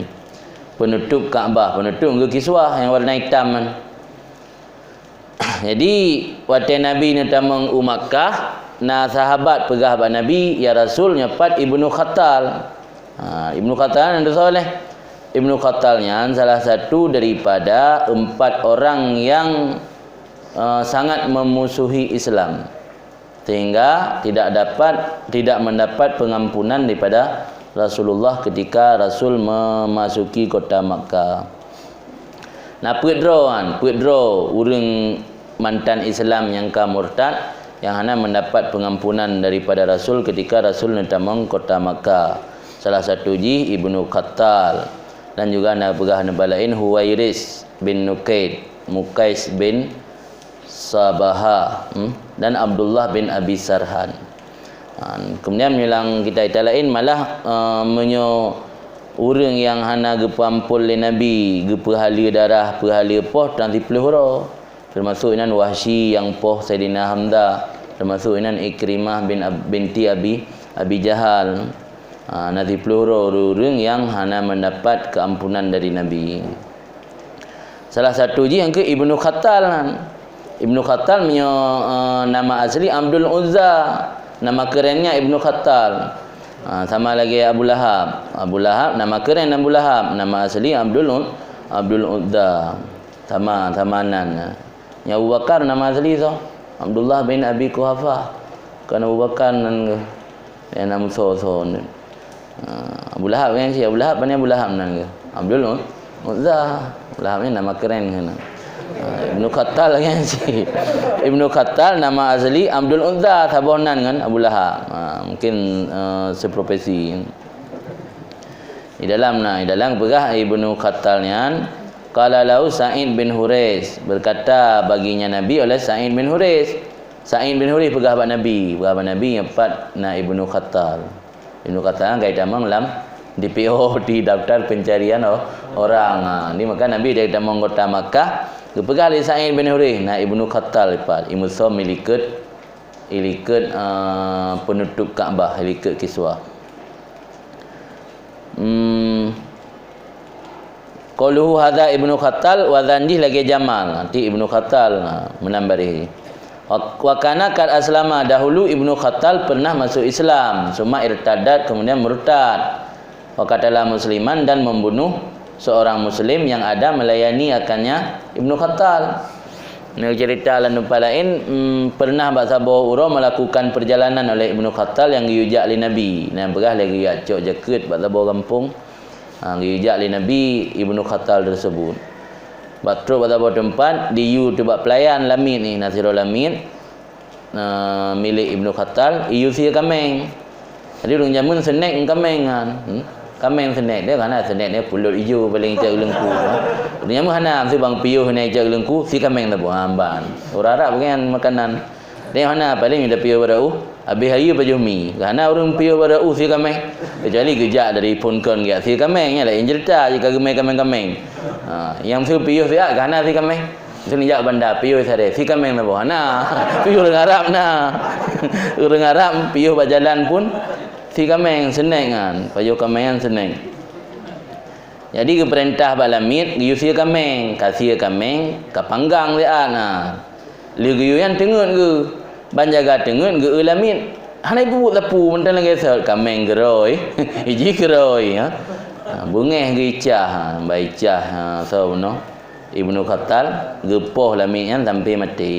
Penutup Ka'bah, penutup ngon kiswah nyang warna itam nyan. Jadi, watée Nabi neutamong u Makkah, na sahabat peugah bak Nabi, "Ya Rasul, nyoe pat Ibnu Khattal." Ha, Ibnu Khattal nyan soe lé? Ibnu Khattal nyan salah satu daripada empat orang yang, eh, sangat memusuhi Islam, sehingga tidak dapat, tidak mendapat pengampunan daripada Rasulullah ketika Rasul memasuki kota Makkah. Na peuet droe nyan, peuet droe ureuëng mantan Islam nyang ka murtad, nyang hana mendapat pengampunan daripada Rasul ketika Rasul neutamong kota Makkah. Salah satu jih Ibnu Khattal, dan juga na peugah neuba laén Huwairis bin Nukaid, Mukais bin Sabaha, hmm, dan Abdullah bin Abi Sarhan. Ha, kemudian meunyoe lam kitab-kitab laén malah, eh, meunyoe ureuëng nyang hana geupeuampôn lé Nabi, geupeuhaleue darah, peuhaleue poh, tan siplôh uroe. Teumasuk inan Wahsyi nyang poh Saidina Hamzah, teumasuk inan Ikrimah bin Ab-, binti Abi, Abi Jahal. Ha, na siplôh uroe ureuëng nyang hana mendapat keampunan dari Nabi. Salah satu jih nyang keu Ibnu Khattal nyan. Ibnu Khattal meunyoe, eh, nama asli Abdul Uzza, nama kerennya Ibnu Khattal. Ah, sama lagée Abu Lahab. Abu Lahab, nama keren Abu Lahab, nama asli Abdul U-, Abdul Uzza. Sama, sama nan. Nyang Abu Bakar nama asli soe? Abdullah bin Abi Quhafa. Kon Abu Bakar nan geuh. Nyang na musoh-soh nyan. Ah, Abu Lahab kan si Abu Lahab, pane Abu Lahab nan geuh? Abdul U-, Uzza. Abu Lahab ni nama keren kan. Ah, Ibnu Khattal kan si. Ibnu Khattal nama asli Abdul Uzza, saboh nan ngon Abu Lahab. Ah, mungkin, eh, seprofesi. Di dalam na, di dalam peugah Ibnu Khattal nyan, qala lahu Sa'id bin Hurais, berkata baginya Nabi oleh Sa'id bin Hurais. Sa'id bin Hurais peugah bak Nabi, peugah bak Nabi, "Nyoe pat na Ibnu Khattal." Ibnu Khattal kan ka jitamong lam D P O, di daftar pencarian o-, orang. Ha, ni maka Nabi dari tamong kota Makkah, geupeugah lé Sa'id bin Hurais, "Na Ibnu Khattal pat, imusom ilikot, ilikot, eh, penutup Ka'bah, ilikot kiswa." Hmm. Qauluhu hadza Ibnu Khattal, wazan jih lagée Jamal, arti Ibnu Khattal, ha, meunan baréh. Wa, wa kana qad aslama, dahulu Ibnu Khattal pernah masuk Islam, summa irtaddat, kemudian murtad. Wa qatala musliman, dan membunuh seorang muslim yang ada melayani akannya Ibnu Khattal. Neu cerita lam teumpat laén, em, pernah bak saboh uroe melakukan perjalanan oleh Ibnu Khattal nyang geuyue jak lé Nabi. Nyang peugah lé geuyue cok jakeuet bak saboh gampông. Ha, geuyue jak lé Nabi Ibnu Khattal tersebut. Bak trok bak saboh teumpat, diyue teuh bak peulayan lamiet ni, na sidroe lamiet, na milék Ibnu Khattal, iyue sie kaméng. Jadi, ureuëng jameun snack ngon kaméng nyan. Hmm? Kaméng snack, dia kan snack dia pulot ijo paléng cok leungku. Ureuëng jameun hana, meusti bang piôh nyan cok leungku, sie kaméng saboh, ha, ban. Ureuëng Arab kan makanan. Dia hana, paléng dia piôh barô, habéh hayeue pajoh mi. Hana ureuëng piôh barô sie kaméng. Kecuali geujak dari phon kon geujak sie kaméng, nyan laén cerita, jika geumé kaméng-kaméng. Ha, nyang su piôh siat, hana sie kaméng. Seunjak banda piôh saré, sie kaméng saboh. Na, piôh ureuëng Arab na. Ureuëng Arab piôh bak jalan pun sie kaméng, snack nyan. Pajoh kaméng nyan snack. Jadi geupeurintah bak lamiet, geuyue sie kaméng, ka sie kaméng, ka panggang siat na. Lheueh geuyue nyan teungeut geuh, ban jaga teungeut geu-eu lamiet. Hana ipubuet sapeue, mantong lagée sot kaméng geurôi, iji geurôi, ha. Ha, beungéh geuicah, ha, baicah, ha, soe bunoe. Ibnu Khattal geupoh lamiet nyan sampai maté.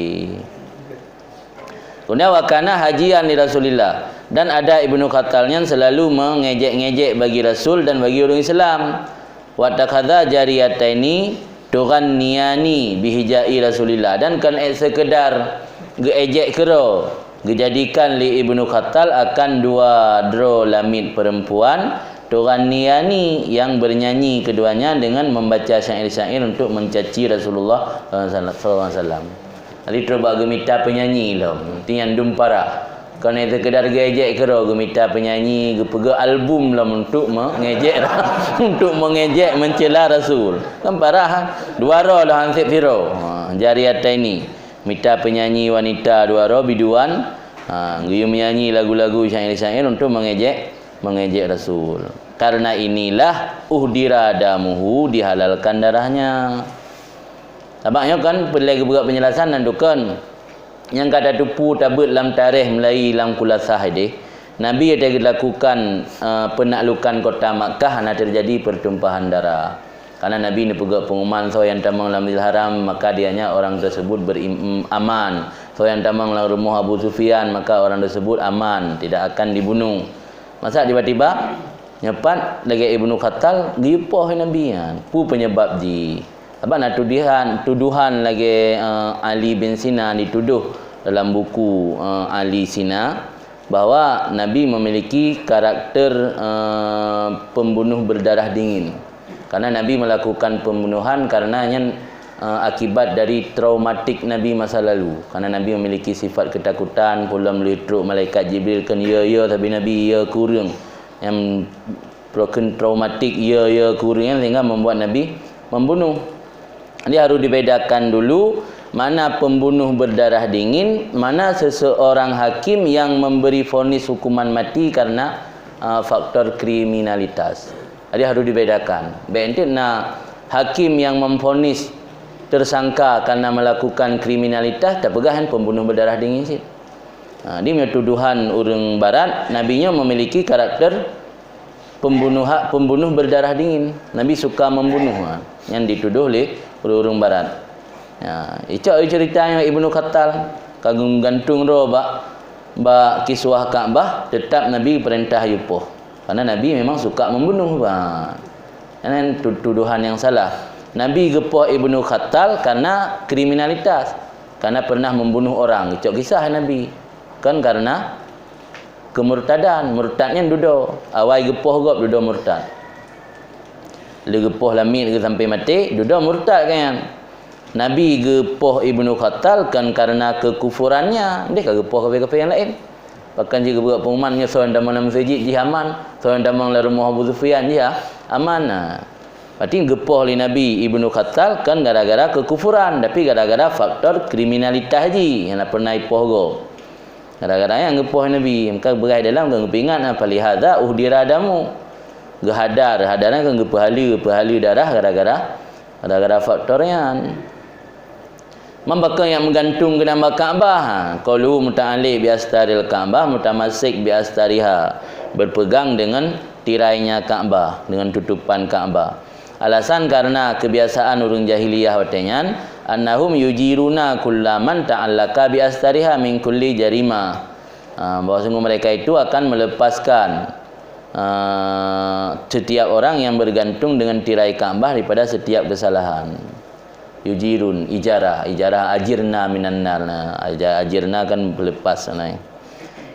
Kemudian, wa kana hajian li Rasulillah, dan ada Ibnu Khattal nyan selalu mengejek-ngejek bagi Rasul dan bagi ureuëng Islam. Wa takhadza jariyataini tughanniyani bihijai Rasulillah, dan kon ék seukeudar geuejek keudroe, geujadikan lé Ibnu Khattal akan dua droe lamiet perempuan tughanniyani, yang bernyanyi keduanya dengan membaca syair-syair untuk mencaci Rasulullah sallallahu alaihi wasallam. Jadi, trok bak geumita penyanyi lom, ti nyan dum parah. Kon hanya sekedar geuejek keudroe, geumita penyanyi, geupeugah album lom untuk mengejek, untuk mengejek, mencela Rasul. Kan parah, ha? Dua droe lom han sép sidroe. Ha, jariyataini. Mita penyanyi wanita dua droe, biduan. Ha, geuyue menyanyi lagu-lagu syair-syair untuk mengejek, mengejek Rasul. Karena inilah uhdira damuhu, dihalalkan darahnya. Sabab nyoe kan peureulée geupeugah penjelasan dan dukon. Nyang ka tateupeue tabeuet lam tarikh meulayeue lam khulasah ideh, Nabi watée geulakukan, eh, peunaklukan kota Makkah hana teujadi pertumpahan darah. Karena Nabi neupeugah pengumuman, "Soe nyang tamong lam Masjidil Haram, maka dianya orang tersebut berim-, aman. Soe nyang tamong lam rumoh Abu Sufyan, maka orang tersebut aman, tidak akan dibunuh." Masa tiba-tiba, nyoe pat lagée Ibnu Khattal geuyue poh Nabi nyan. Peue penyebab jih? Sabab na tuduhan, tuduhan lagée, eh, Ali bin Sina dituduh dalam buku, eh, Ali Sina, bahwa Nabi memiliki karakter, eh, pembunuh berdarah dingin. Karena Nabi melakukan pembunuhan karena nyan, eh, akibat dari traumatik Nabi masa lalu. Karena Nabi memiliki sifat ketakutan, peue lom lheueh trok malaikat Jibril kheun, "Ya, ya," tapi Nabi, "Ya, kureueng." Nyang Trok kheun traumatik, ya, ya, kureueng, sehingga membuat Nabi membunuh. Jadi harus dibedakan dulu, mana pembunuh berdarah dingin, mana seseorang hakim yang memberi vonis hukuman mati karena, uh, faktor kriminalitas. Jadi harus dibedakan. Bék enteuk na hakim yang memvonis tersangka karena melakukan kriminalitas, tapeugah nyan pembunuh berdarah dingin cit. Ha, di meunyoe tuduhan ureuëng barat, Nabi nyoe memiliki karakter pembunuh, pembunuh berdarah dingin. Nabi suka membunuh, ha, nyang dituduh lé ureuëng-ureuëng barat. Ya, icok cerita nyang Ibnu Khattal ka geugantung droe bak, bak kiswah Ka'bah, tetap Nabi perintah yupoh. Karena Nabi memang suka membunuh, bah. Nyan tu-, tuduhan yang salah. Nabi geupoh Ibnu Khattal karena kriminalitas, karena pernah membunuh orang. Icok kisah Nabi. Kan karena kemurtadan, murtad nyan dudoe. Awai geupoh gob dudoe murtad. Lé geupoh lamiet geuh sampai maté, dudoe murtad kan nyan. Nabi geupoh Ibnu Khattal kon karena kekufurannya, deh ka geupoh kafé-kafé nyang laén. Bahkan jih geupeugah pengumuman nyoe soe nyang tamong lam meuseujid jih aman, soe nyang tamong lam rumoh Abu Sufyan jih aman. Nah, berarti geupoh lé Nabi Ibnu Khattal kon gara-gara kekufuran, tapi gara-gara faktor kriminalitas jih nyang na pernah ipoh gob. Gara-gara nyan geupoh Nabi, maka beuraya dalam kan geupeuingat, "Falihadza uhdira damu." Geuhadar, hadaran kan geupeuhaleue, peuhaleue darah gara-gara, gara-gara faktor nyan. Man pakon nyang meugantung keunan bak Ka'bah? Qalu muta'alliq bi astaril Ka'bah, mutamassik bi astariha. Berpegang dengan tirainya Ka'bah, dengan tutupan Ka'bah. Alasan karena kebiasaan ureuëng jahiliyah watée nyan, annahum yujiruna kullaman ta'allaka bi astariha min kulli jarima. Ah, bahwa sungguh mereka itu akan melepaskan, ah, setiap orang yang bergantung dengan tirai Ka'bah daripada setiap kesalahan. Yujirun, ijarah, ijarah ajirna minan nar. Nah, aja-, ajirna kan pelepas, nah.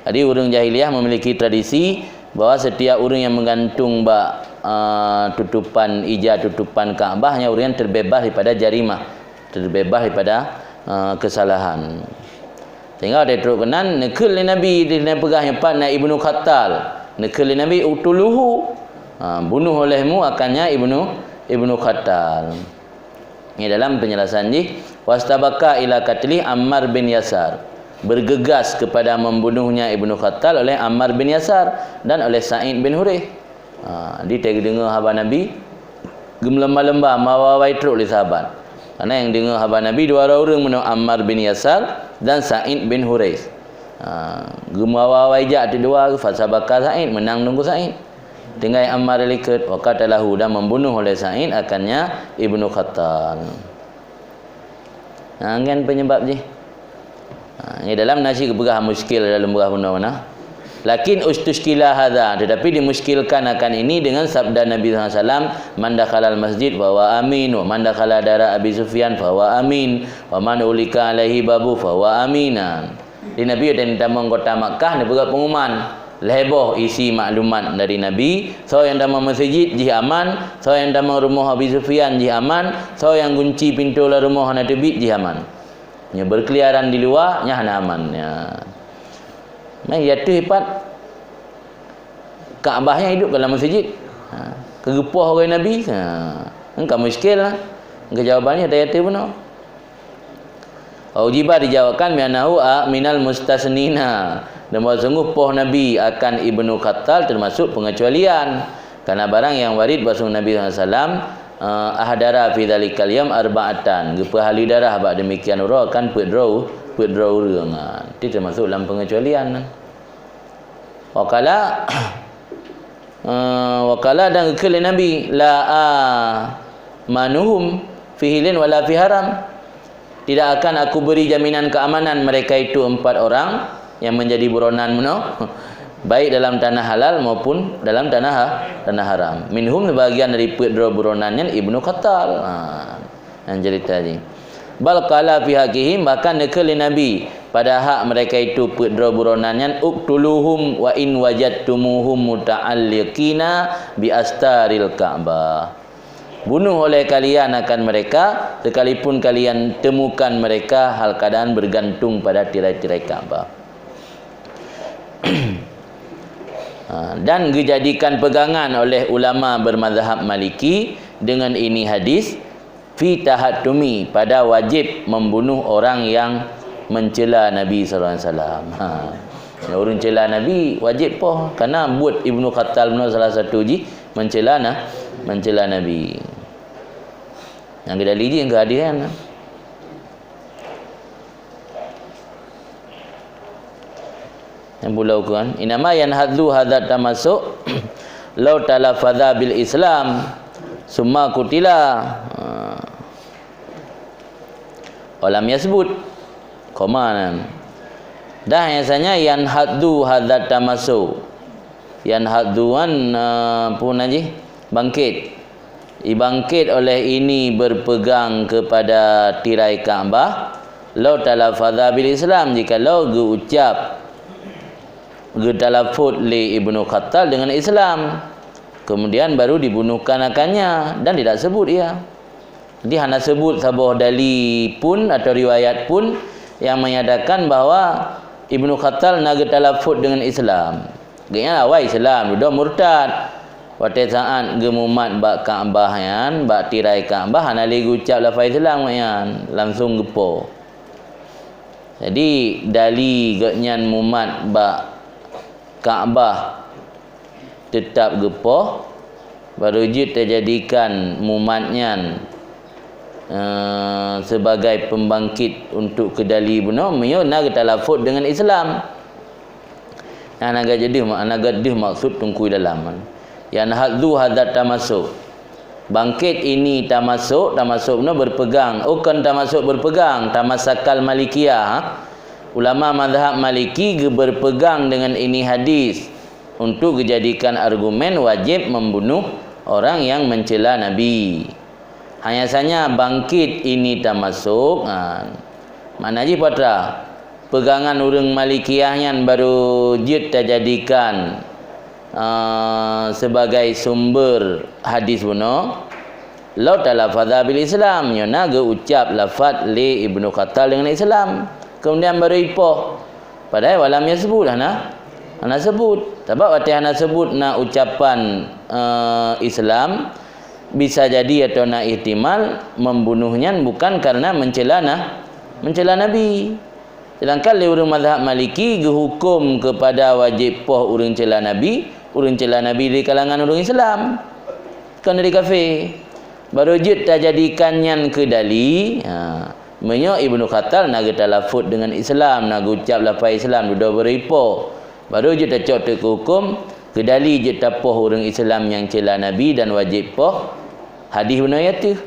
Jadi, ureuëng jahiliyah memiliki tradisi bahwa setiap ureuëng yang menggantung bak, ah, tutupan ija, tutupan Ka'bah, nyan ureuëng nyan terbebas daripada jarimah, terbebas daripada, ah, kesalahan. Sehingga watée trok keunan, neukheun lé Nabi, di na peugah nyoe pat na Ibnu Khattal. Neukheun lé Nabi, "Uktuluhu." Ha, bunuh olehmu akannya Ibnu, Ibnu Khattal. Ini dalam penjelasan jih, "Wastabaka ila katli Ammar bin Yasar." Bergegas kepada membunuhnya Ibnu Khattal oleh Ammar bin Yasar dan oleh Sa'id bin Huraih. Ha, di teudeungoe haba Nabi, geumeulomba-lomba meuawai-awai trok lé sahabat. Karena nyang deungoe haba Nabi dua droe ureuëng meunoe Ammar bin Yasar dan Sa'id bin Huraih. Ha, geumeuawai-awai jak teudua, fasabaka Sa'id, meunang Teungku Sa'id. Tinggai Ammar likot, wa qatalahu, dan membunuh oleh Sa'id akannya Ibnu Khattal. Ha, nyan penyebab jih. Ha, nyoe dalam na cit geupeugah muskil dalam beurah bunoe na. Lakin ustuskila hadza, tetapi dimuskilkan akan ini dengan sabda Nabi sallallahu alaihi wasallam, "Man dakhalal masjid fahuwa amin, wa man dakhala dara Abi Sufyan fahuwa amin, wa man ulika alaihi babu fahuwa amin." Nah, di Nabi dan tamong kota Makkah, neupeugah pengumuman. Lhée boh isi maklumat dari Nabi, soe nyang tamong meuseujid jih aman, soe nyang tamong rumoh Abi Sufyan jih aman, soe nyang gunci pintoe lam rumoh hana teubiet jih aman. Nyoe berkeliaran di luwa, nyan hana aman. Ya. Meh, ya teuh ipat Ka'bah nyan hidup dalam meuseujid. Ha, keu geupoh oleh Nabi. Ha, nyan ka muskil lah. Keu jawabannya daya teuh bunoe. Ujiba dijawabkan, "Bi annahu a minal mustasnina." Dan bahwa sungguh poh Nabi akan Ibnu Khattal termasuk pengecualian. Karena barang yang warid bahwa sungguh Nabi sallallahu alaihi wasallam, eh, ahdara fi dzalikal yaum arba'atan. Geupeuhaleue darah bak demikian uroe akan peuet droe, peuet droe ureuëng. Ha, itu termasuk dalam pengecualian. Wakala, eh, wakala dan geukheun lé Nabi, "La amanuhum fi hilin wala fi haram." Tidak akan aku beri jaminan keamanan mereka itu empat orang yang menjadi buronan meunoe, baik dalam tanah halal maupun dalam tanah ha-, tanah haram. Minhum, sebahagian dari peuet droe buronan nyan Ibnu Khattal. Ha. Nyang cerita jih. Bal qala fi haqqihim, bahkan neukheun lé Nabi pada hak mereka itu peuet droe buronan nyan, "Uqtuluhum wa in wajadtumuhum muta'alliqina bi astaril Ka'bah." Bunuh oleh kalian akan mereka, sekalipun kalian temukan mereka hal keadaan bergantung pada tirai-tirai Ka'bah. Ha, dan dijadikan pegangan oleh ulama bermazhab Maliki dengan ini hadis, fi tahattumi, pada wajib membunuh orang yang mencela Nabi sallallahu alaihi wasallam. Ha. Ya, ureuëng cela Nabi wajib poh, karena buet Ibnu Khattal bunoe salah satu jih mencela na-, mencela Nabi. Nyang geudali jih keu hadis nyan. Nyang bulau kan, "Innama yanhadzu hadzat tamasuk law talaffaza bil Islam summa qutila." Ha. Walam yasbut. Koma nan. Dah nyasanya yanhadzu hadzat tamasuk. Yanhadzu an, eh, pun aji bangkit. Ibangkit oleh ini berpegang kepada tirai Ka'bah, lau talaffaza bil Islam, jikalau geuucap, geutalafut lé Ibnu Khattal dengan Islam. Kemudian baru dibunuh kanakannya dan tidak sebut ia. Jadi hana sebut saboh dali pun atau riwayat pun yang menyatakan bahwa Ibnu Khattal na geutalafut dengan Islam. Geuhnyan awai Islam, dudoe murtad. Watée saat geumumat bak Ka'bah nyan, bak tirai Ka'bah hana lé geucab lafai Islam geuhnyan, langsung geupo. Jadi dali geuhnyan mumat bak Ka'bah teutap geupoh, baru jeuet tajadikan mumat nyan, eh, sebagai pembangkit untuk keudali bunoe, meunyoe na geutalafut dengan Islam. Nah, na gadeuh, na gadeuh maksud Teungku dalam. Yanhadzu hadzat tamasuk. Bangkit ini tamasuk, tamasuk bunoe berpegang. Oh, kon tamasuk berpegang, tamasakal Malikiyah. Ulama mazhab Maliki geuberpegang dengan ini hadis untuk dijadikan argumen wajib membunuh orang yang mencela Nabi. Hanya saja bangkit ini tamasuk, ha, makna jih peue atra? Pegangan ureuëng Malikiyah nyan baru jeuet tajadikan, eh, sebagai sumber hadis bunoe. Lau talafadza bil Islam, nyoe na geuucap lafaz lé Ibnu Khattal dengan Islam. Kemudian baru ipoh. Padahai walam yasbut hana, hana sebut. Sabab watée hana sebut na ucapan, eh, Islam, bisa jadi atau na ihtimal membunuh nyan bukan karena mencela na-, mencela Nabi. Sedangkan lé ureuëng mazhab Maliki geuhukum kepada wajéb poh ureuëng cela Nabi, ureuëng cela Nabi di kalangan ureuëng Islam, kon dari kafé. Baru jeuet tajadikan nyan keu dali, ha, meunyoe Ibnu Khattal na geutalafut deungon Islam, na geucab lafai Islam, dudoe beureue ipoh. Baru jeuet tacok teuk keu huköm, keu dali jeuet tapoh ureuëng Islam nyang cela Nabi dan wajéb poh hadis bunoe ateueh.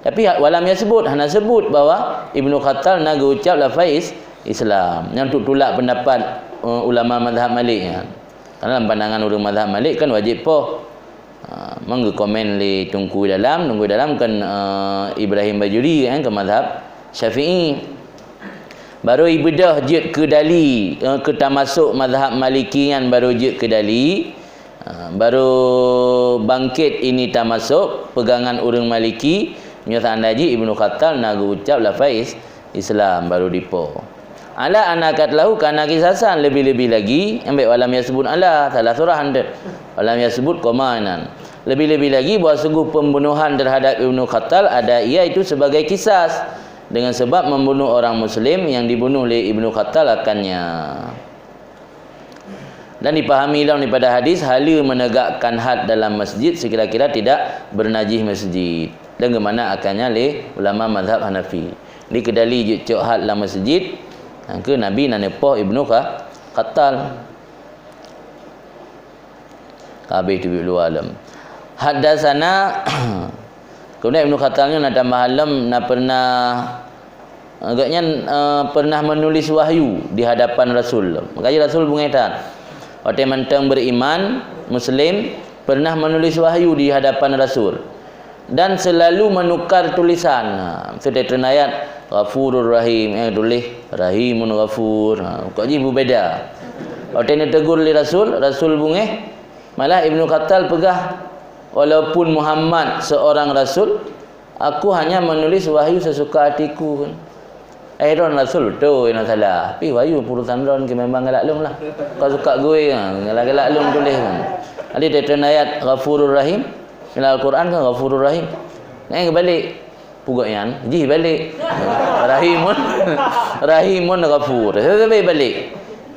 Tapi ha-, walam yasbut, hana sebut bahwa Ibnu Khattal na geucab lafai is-, Islam. Nyan untuk tulak pendapat, eh, ulama mazhab Malik nyan. Karena lam pandangan ureuëng mazhab Malik kan wajéb poh. Ha, mang geukomen lé Teungku Dalam, Teungku Dalam kan, eh, Ibrahim Bajuri kan ke mazhab Syafi'i. Baru ibeudôh jeuet keu dali, eh, keu tamasuk mazhab Maliki nyan baru jeuet keu dali. Ha, baru bangkét ini tamasuk pegangan ureuëng Maliki, meunyoe seandai jih Ibnu Khattal na geucab lafai is-, Islam baru dipoh. Ala anna qatlahu kana qisasan, lebih-lebih lagi, ambek walam yasbut ala, salah surah hantet. Walam yasbut koma nan. Lebih-lebih lagi bahwa sungguh pembunuhan terhadap Ibnu Khattal ada ia itu sebagai kisas dengan sebab membunuh orang muslim yang dibunuh oleh Ibnu Khattal akannya. Dan dipahami lom daripada hadis, hala menegakkan had dalam masjid sekira-kira tidak bernajis masjid. Dan geumakna akannya lé ulama mazhab Hanafi. Di keu dali jeuet cok had lam masjid, nyang keu Nabi na neupoh Ibnu Kha-, Khattal. Ka habéh teubiet luwa lom. Haddasana, kemudian Ibnu Khattal nyoe na tamah lom, na pernah Gobnyan, eh, pernah menulis wahyu di hadapan Rasul. Makajih Rasul beungéh that. Watée mantong beriman, muslim, pernah menulis wahyu di hadapan Rasul. Dan selalu menukar tulisan. Ha, seudeh treun ayat, Ghafurur Rahim, eh, tuléh Rahimun Ghafur. Ha, kok jih beubeda. Watée neutegur lé Rasul, Rasul beungéh, malah Ibnu Khattal peugah, "Walaupun Muhammad seorang rasul, aku hanya menulis wahyu sesuka hatiku." Eh, droen rasul beutôi, hana salah. Tapi wahyu urusan droen keu memang galak lôn lah. Ka suka gue, ha, galak-galak lôn tuléh. Jadi, treun ayat Ghafurur Rahim, dalam Al-Quran kan Ghafurur Rahim. Nah, keubalek. Peugah nyan, jih balek. Rahimun, Rahimun Ghafur. Sabe-sabe balek.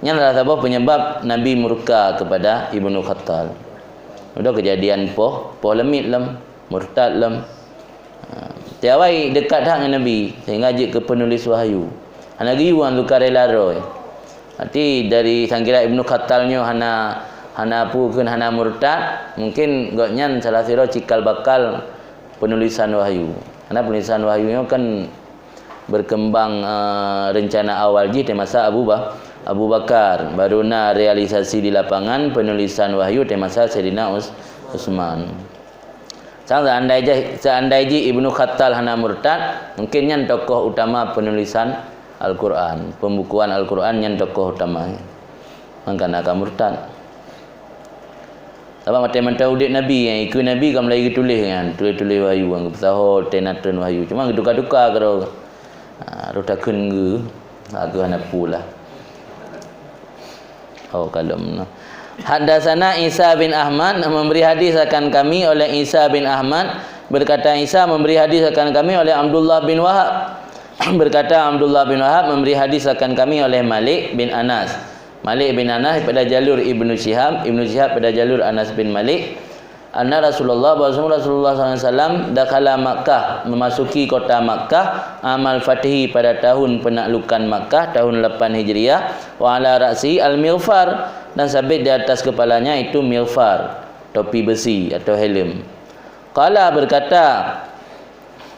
Nyan adalah saboh penyebab Nabi murka kepada Ibnu Khattal. Udah kejadian poh, poh leumiet lom, murtad lom. Ha, tiawai dekat that ngon Nabi, sehingga jeuet keu penulis wahyu. Hana geuyue ngon sukarela droe. Berarti dari sangkira Ibnu Khattal nyoe hana, hana peue kheun, hana murtad, mungkin gobnyan salah sidroe cikal bakal penulisan wahyu. Karena penulisan wahyu nyoe kan berkembang, eh, rencana awal jih di masa Abu Ba-, Abu Bakar. Baru na realisasi di lapangan penulisan wahyu di masa Saidina Us-, Utsman. Sang seandai jih, seandai jih Ibnu Khattal hana murtad, mungkin nyan tokoh utama penulisan Al-Quran, pembukuan Al-Quran nyan tokoh utama. Mangka na ka murtad. Sabab watèe mantong udép Nabi, nyang ikeue Nabi ka mulai geutuléh nyan, tuléh-tuléh wahyu, nyang geupeusaho teuh na treun wahyu. Cuma geutuka-tuka keudroe. Ha, roh takheun geu, ha, geu hana peue lah. Oh, kalon. Haddatsana Isa bin Ahmad, memberi hadis akan kami oleh Isa bin Ahmad. Berkata Isa, memberi hadis akan kami oleh Abdullah bin Wahab. Berkata Abdullah bin Wahab, memberi hadis akan kami oleh Malik bin Anas. Malik bin Anas pada jalur Ibnu Syihab, Ibnu Syihab pada jalur Anas bin Malik. Anna Rasulullah, bahwasanya Rasulullah sallallahu alaihi wasallam dakhala Makkah, memasuki kota Makkah, amal fathi, pada tahun penaklukan Makkah, tahun lapan Hijriah, wa ala ra'si al-mighfar, dan sabit di atas kepalanya itu mighfar, topi besi atau helm. Qala, berkata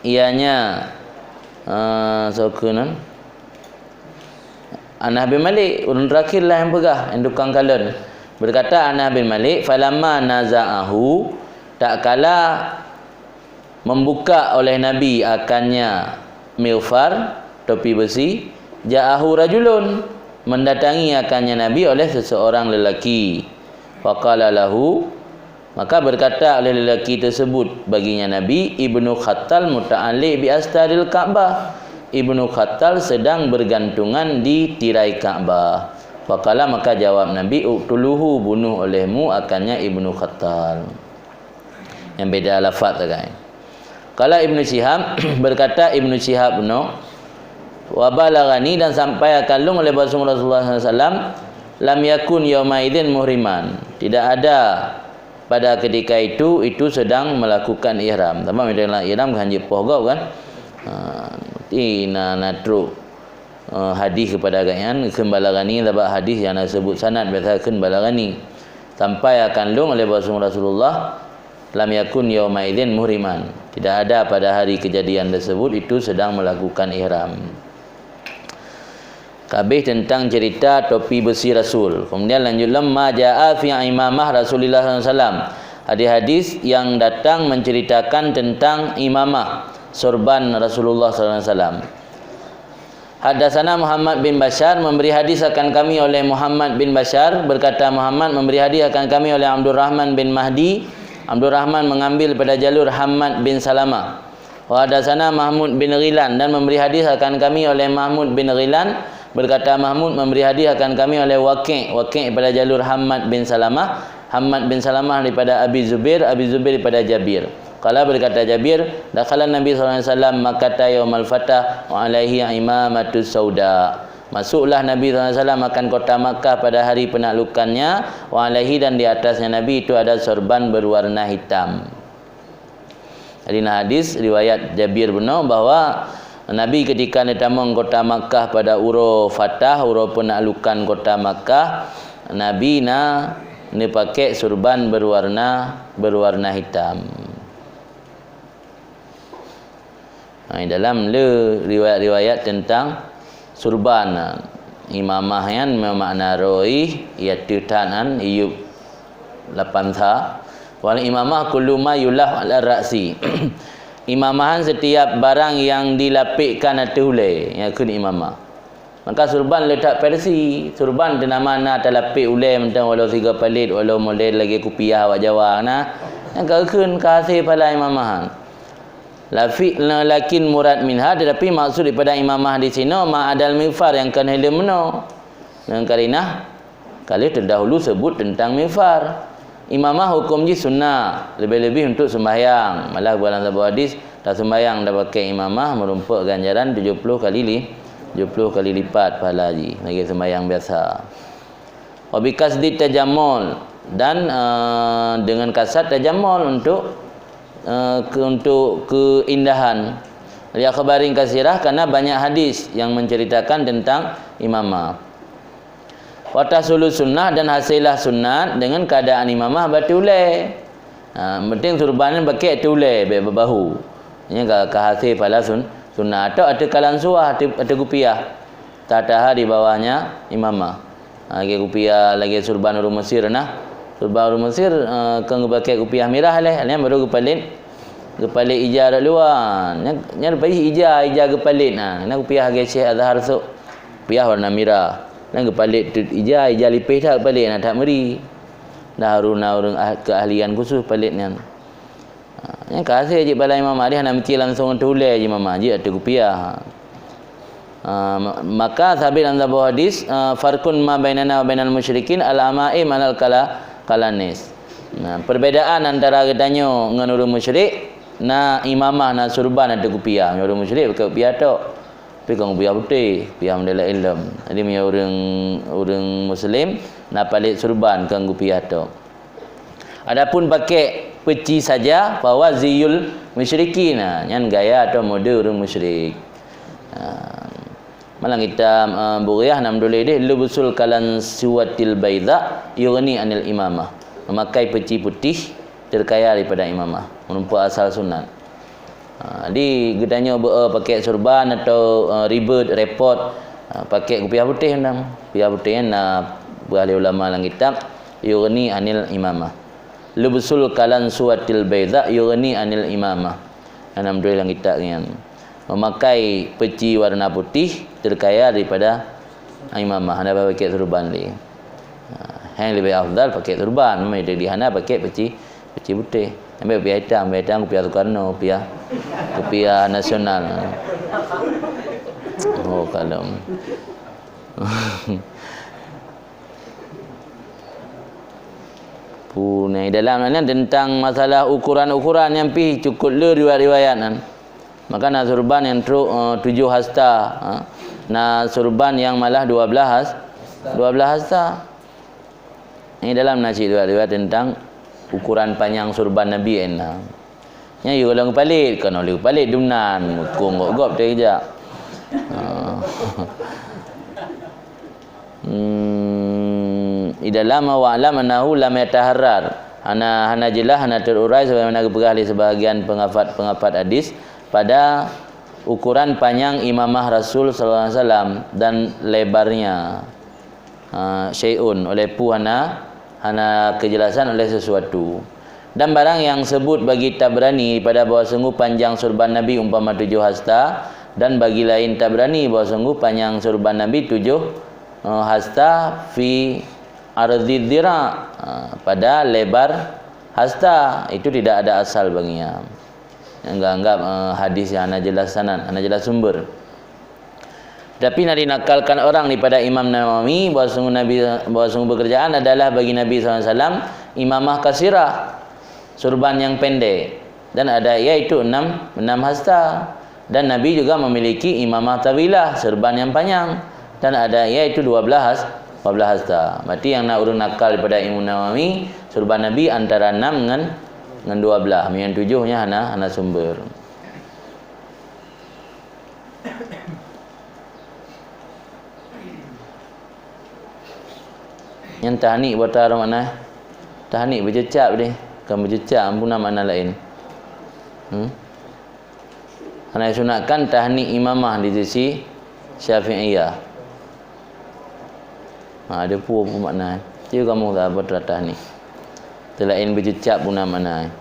ianya, eh, soe keunan? Anas bin Malik, ureueng terakhir lah nyang peugah, nyang tukang kalon. Berkata Anas bin Malik, "Falamma naza'ahu," tatkala membuka oleh Nabi akannya mighfar, topi besi, "ja'ahu rajulun," mendatangi akannya Nabi oleh seseorang lelaki. Faqala lahu, maka berkata oleh lelaki tersebut baginya Nabi, "Ibnu Khattal muta'alliq bi astaril Ka'bah." Ibnu Khattal sedang bergantungan di tirai Ka'bah. Faqala, maka jawab Nabi, "Uqtuluhu, bunuh olehmu akannya Ibnu Khattal." Nyang beda lafaz sagai. Qala Ibnu Syihab, berkata Ibnu Syihab bunoe, "Wa balaghani, dan sampai akan lôn oleh Rasulullah sallallahu alaihi wasallam, lam yakun yauma idzin muhriman." Tidak ada pada ketika itu, itu sedang melakukan ihram. Sabab dalam ihram kan hanjeuet poh gob kan? Ha, berarti na, na trok, eh, hadis kepada agaknyan, kheun balaghani, sabab hadis nyang na seubut sanad biasa kheun balaghani. Sampai akan lôn oleh Rasulullah, lam yakun yauma idzin muhriman. Tidak ada pada hari kejadian tersebut itu sedang melakukan ihram. Habis tentang cerita topi besi Rasul. Kemudian lanjut lom, ma jaa fi imamah Rasulillah sallallahu alaihi wasallam. Hadis-hadis yang datang menceritakan tentang imamah, sorban Rasulullah sallallahu alaihi wasallam. Haddatsana Muhammad bin Bashar, memberi hadis akan kami oleh Muhammad bin Bashar, berkata Muhammad, memberi hadis akan kami oleh Abdurrahman bin Mahdi. Abdurrahman mengambil pada jalur Hammad bin Salamah. Wa haddatsana Mahmud bin Ghilan, dan memberi hadis akan kami oleh Mahmud bin Ghilan, berkata Mahmud, memberi hadis akan kami oleh Waqi', Waqi' pada jalur Hammad bin Salamah, Hammad bin Salamah daripada Abi Zubair, Abi Zubair daripada Jabir. Qala, berkata Jabir, "Dakhala Nabi sallallahu alaihi wasallam Makkata yaumal fatah wa alaihi imamatu sauda." Masuklah Nabi sallallahu alaihi wasallam akan kota Makkah pada hari penaklukannya, wa alaihi, dan di atasnya Nabi itu ada sorban berwarna hitam. Jadi na hadis riwayat Jabir bunoe bahwa Nabi ketika neutamong kota Makkah pada uroe fatah, uroe penaklukan kota Makkah, Nabi na neupaké surban berwarna, berwarna hitam. Ha, dalam le riwayat-riwayat tentang surban, imamah nyan meumakna roh, ié teuh that nyan iyup lapan sa. Wal imamah kullu ma yulaf ala ra'si. Imamahan setiap barang yang dilapikkan ateueh ulée, nyan kheun imamah. Maka surban le that versi, surban teuh nama na talapik ulée mantong walau sigoe palét, walau model lagée kupiah awak Jawa na. Nyan ka kheun ka hase phala imamahan. Lafi-, lakin murad minha, tetapi maksud daripada imamah di sinoe ma adal mighfar nyang kon helm meunoe. Ngon karinah, ka lheueh terdahulu sebut tentang mighfar. Imamah huköm jih sunnah, leubeh-leubeh untuk sembahyang. Malah geupeugah lam saboh hadis, taseumbahyang tapaké imamah meurumpok ganjaran tujoh ploh kali li-, tujoh ploh kali lipat pahala jih, lagée sembahyang biasa. Wa bi qasdi tajammul, dan, eh, dengan kasad tajammul untuk, eh, ke-, untuk keindahan. Li akhbarin katsirah, karena banyak hadis yang menceritakan tentang imamah. Wa tahsulu sunnah, dan hasillah sunat dengan keadaan imamah bak ateueh ulée. Ha, penting surban nyan paké ateueh ulée, bék bak bahu. Nyan ka, ka hase phala sun-, sunat. Atau ateueh kalansuah, ateueh, ateueh kupiah. Tahtaha, di bawahnya imamah. Ha, lagée kupiah, lagée surban ureuëng Mesir nah. Surban ureuëng Mesir, eh, kon geupaké kupiah mirah lé, nyan baru geupalét, geupalét ija rot luwa. Nyan, nyan rupajih ija, ija geupalét nah. Nyan kupiah lagée Syekh Azhar sok. Kupiah warna mirah. Nyan geupalét tut ija, ija lipéh that geupalét nah, that meuri. Dah harus na ureuëng ah-, keuahlian khusus palét nyan. Ha, nyang ka hase jeuet bala imamah, dia hana meusti langsung ateueh ulée jeuet imamah, jeuet ateueh kupiah. Ha, ma-, maka sabit lam saboh hadis, ha, "Farqun ma bainana wa bainal musyrikin al-amaim alal kala-, kalanis." Nah, perbedaan antara geutanyoe ngon ureuëng musyrik, na imamah, na surban ateueh kupiah. Ureuëng musyrik pakai kupiah tok. Tapi kon kupiah putéh, kupiah model laén lom. Jadi meunyoe ureuëng, ureuëng muslim, na palét surban kon kupiah tok. Adapun pakai peci saja, fahuwa ziyul musyrikin. Nah, nyan gaya atau mode ureuëng musyrik. Ha. Malam kitab, eh, Bughyah na meutuléh deh, "Lubsul kalansuwatil baidha yughni anil imamah." Memakai peci putih terkaya daripada imamah. Meureumpok asal sunat. Ha, jadi geutanyoe beu, eh, pakai surban atau, eh, ribet, repot, ha, pakai kupiah putéh nang. Kupiah putéh nyan na peugah lé ulama lam kitab, yughni anil imamah. "Lubsul kalansuwatil baidha yughni anil imamah." Nyan na meutuléh lam kitab nyan. Memakai peci warna putih terkaya daripada imamah. Hana payah pakai surban lé. Ha, nyang leubeh afdal pakai surban, memang jadi hana pakai peci, peci putéh. Ambil kupiah hitam, kupiah hitam, kupiah Soekarno, kupiah, kupiah nasional. Oh, kalon. Pun, eh, dalam nyan tentang masalah ukuran-ukuran nyang pih cukup le riwayat-riwayat nyan. Maka na surban nyang trok, eh, tujoh hasta, ha. Na surban nyang malah dua belas has-, dua belas hasta. Ini dalam na cit riwayat-riwayat tentang ukuran panyang surban Nabi, eh, na. Nyan yue gohlom palét, kon lheueh palét dumnan, mukong gop-gop teuh jak. Ha. Hmm, di dalam, "Wa'lam annahu lam yataharrar." Hana, hana jeulaih, hana teururai sebagaimana geupeugah lé sebahagian pengapat-pengapat hadis pada ukuran panyang imamah Rasul sallallahu alaihi wasallam dan lebarnya. Ha, syai'un, oleh peue hana, hana keujelasan oleh sesuatu. Dan barang nyang seubut bagi Tabrani pada bahwa sungguh panjang surban Nabi umpama tujoh hasta, dan bagi laén Tabrani bahwa sungguh panjang surban Nabi tujoh, eh, hasta fi ardhid dhira, eh, pada lebar hasta, itu tidak ada asal baginya. Anggap-anggap, eh, hadis yang hana jelas sanad, hana jelas sumber. Tapi na dinakalkan orang daripada Imam Nawawi bahwa sungguh Nabi, bahwa sungguh pekerjaan adalah bagi Nabi sallallahu alaihi wasallam imamah qasirah, surban yang pendek, dan ada iaitu enam, enam hasta. Dan Nabi juga memiliki imamah tawilah, surban yang panjang, dan ada iaitu dua belas has-, dua belas hasta. Berarti yang na ureuëng nakal daripada Imam Nawawi, surban Nabi antara enam ngon, ngon dua belas. Yang tujuhnya hana, hana sumber. Nyan tahnik buat taroh makna. Tahnik beucecap deh, kan beucecap pun na makna laén. Hmm? Hana sunatkan tahnik imamah di sisi Syafi'iyah. Ha, ada pun, pun makna. Dia kamu dah buat tahnik. Telain beucecap pun na makna.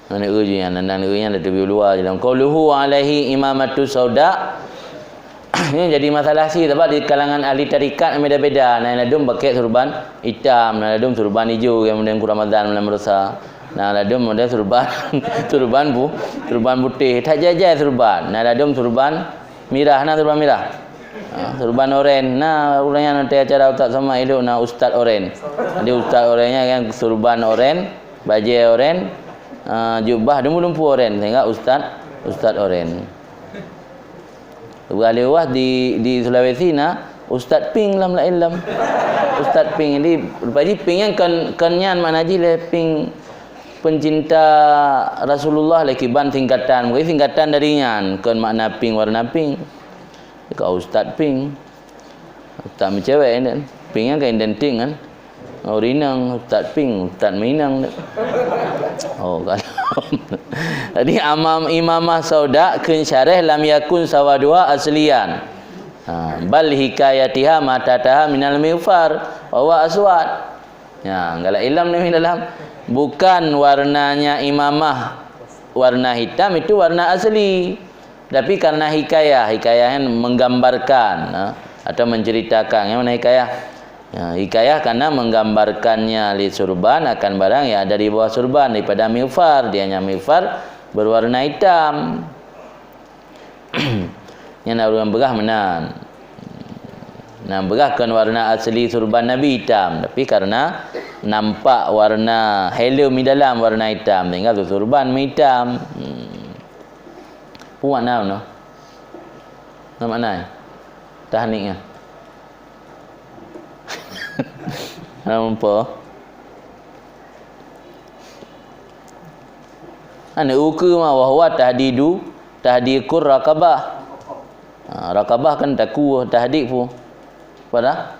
Mana eu je nyan, nan eu nyan dah teubieu luwa je lam. Qauluhu alaihi imamatu sauda. Ini jadi masalah si, sebab di kalangan ahli tarikat beda-beda. Nah, ladum pakai surban hitam, nah, ladum surban hijau, kemudian ku Ramadan malam rasa. Nah, ladum model surban, surban bu-, surban putih. Tak jai-jai surban. Nah, ladum surban mirah, nah, surban mirah. Ha, surban oren. Nah, ureuëng nyang nanti acara Ustaz Somad ilok na Ustaz Oren. Jadi Ustaz Oren nyan kan surban oren, bajée oren, ha, jubah dumpu-dumpu oren sehingga Ustaz, Ustaz Oren. Buah lewah di, di Sulawesi na Ustaz Pink lam lain lam. Ustaz Pink. Jadi rupa jih Pink nyan kon, kon nyan makna jih lé Pink pencinta Rasulullah lé kiban singkatan. Mungkin singkatan dari nyan kon makna pink warna pink. Kau Ustaz Pink. Ustaz meucewek kan. Pink kan identik kan. Oh, rinang, Ustaz Pink, Ustaz meuinang. Oh, kalau. Jadi amam imamah sauda kheun syarah lam yakun sawaduha asliyan. Ha, bal hikayatiha matataha minal mighfar wa huwa aswad. Ya, galak ilom ni dalam. Bukan warnanya imamah warna hitam itu warna asli. Tapi karena hikayah, hikayah kan menggambarkan, ha, atau menceritakan. Yang mana hikayah? Ya, hikayah karena menggambarkannya lé surban akan barang yang ada di bawah surban daripada mighfar. Dia hanya mighfar berwarna hitam. Nyan ureuëng peugah meunan. Nah, peugah kon warna asli surban Nabi hitam, tapi karena nampak warna helm di dalam warna hitam, sehingga surban meuhitam. Hmm. Peue makna nyoe? Peue makna? Tahnik nyan. Nampak? Ana ukeue ma wahwa tahdidu, tahdikur rakabah. Ha, rakabah kan taku, tahdik pu. Pada?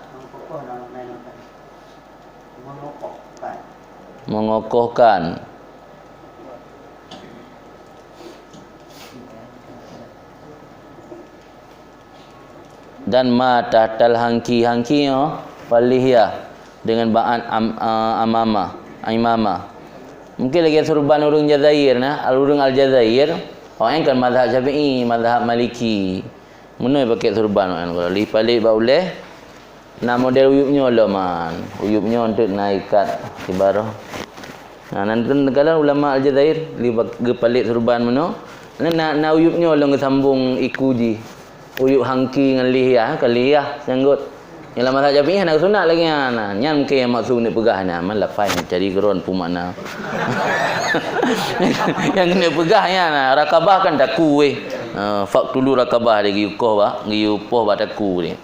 Mengokohkan. Dan ma tahtal hangki, hangki nyoe, wal lihyah, dengan ba'an am-, a-, amamah, imamah. Mungkin lagée surban ureuëng Jazair na, al ureuëng Aljazair, awaknyan kan mazhab Syafi'i, mazhab Maliki. Meunoe pakai surban awaknyan, kalau lheueh palek bak ulée, na model uyueb nyoe lom man. Uyueb nyoe enteuk na ikat sibaroe. Nah, nan kan ulama Aljazair li geupalek surban meunoe. Na, na, na uyueb nyoe lom geusambong iku jih. Uyueb hangki ngon lihyah, ka lihyah nyanggot. Nyang lam mazhab Syafi'i hana sunat lagée nyan. Nah, nyan mungkin nyang maksud neupeugah nyan. Man lafai cari keron peue makna. Nyang neupeugah nyan, nah, rakabah kan taku weh. Ha, faqtulu rakabah dia geuyue koh bak, geuyue poh bak taku dia.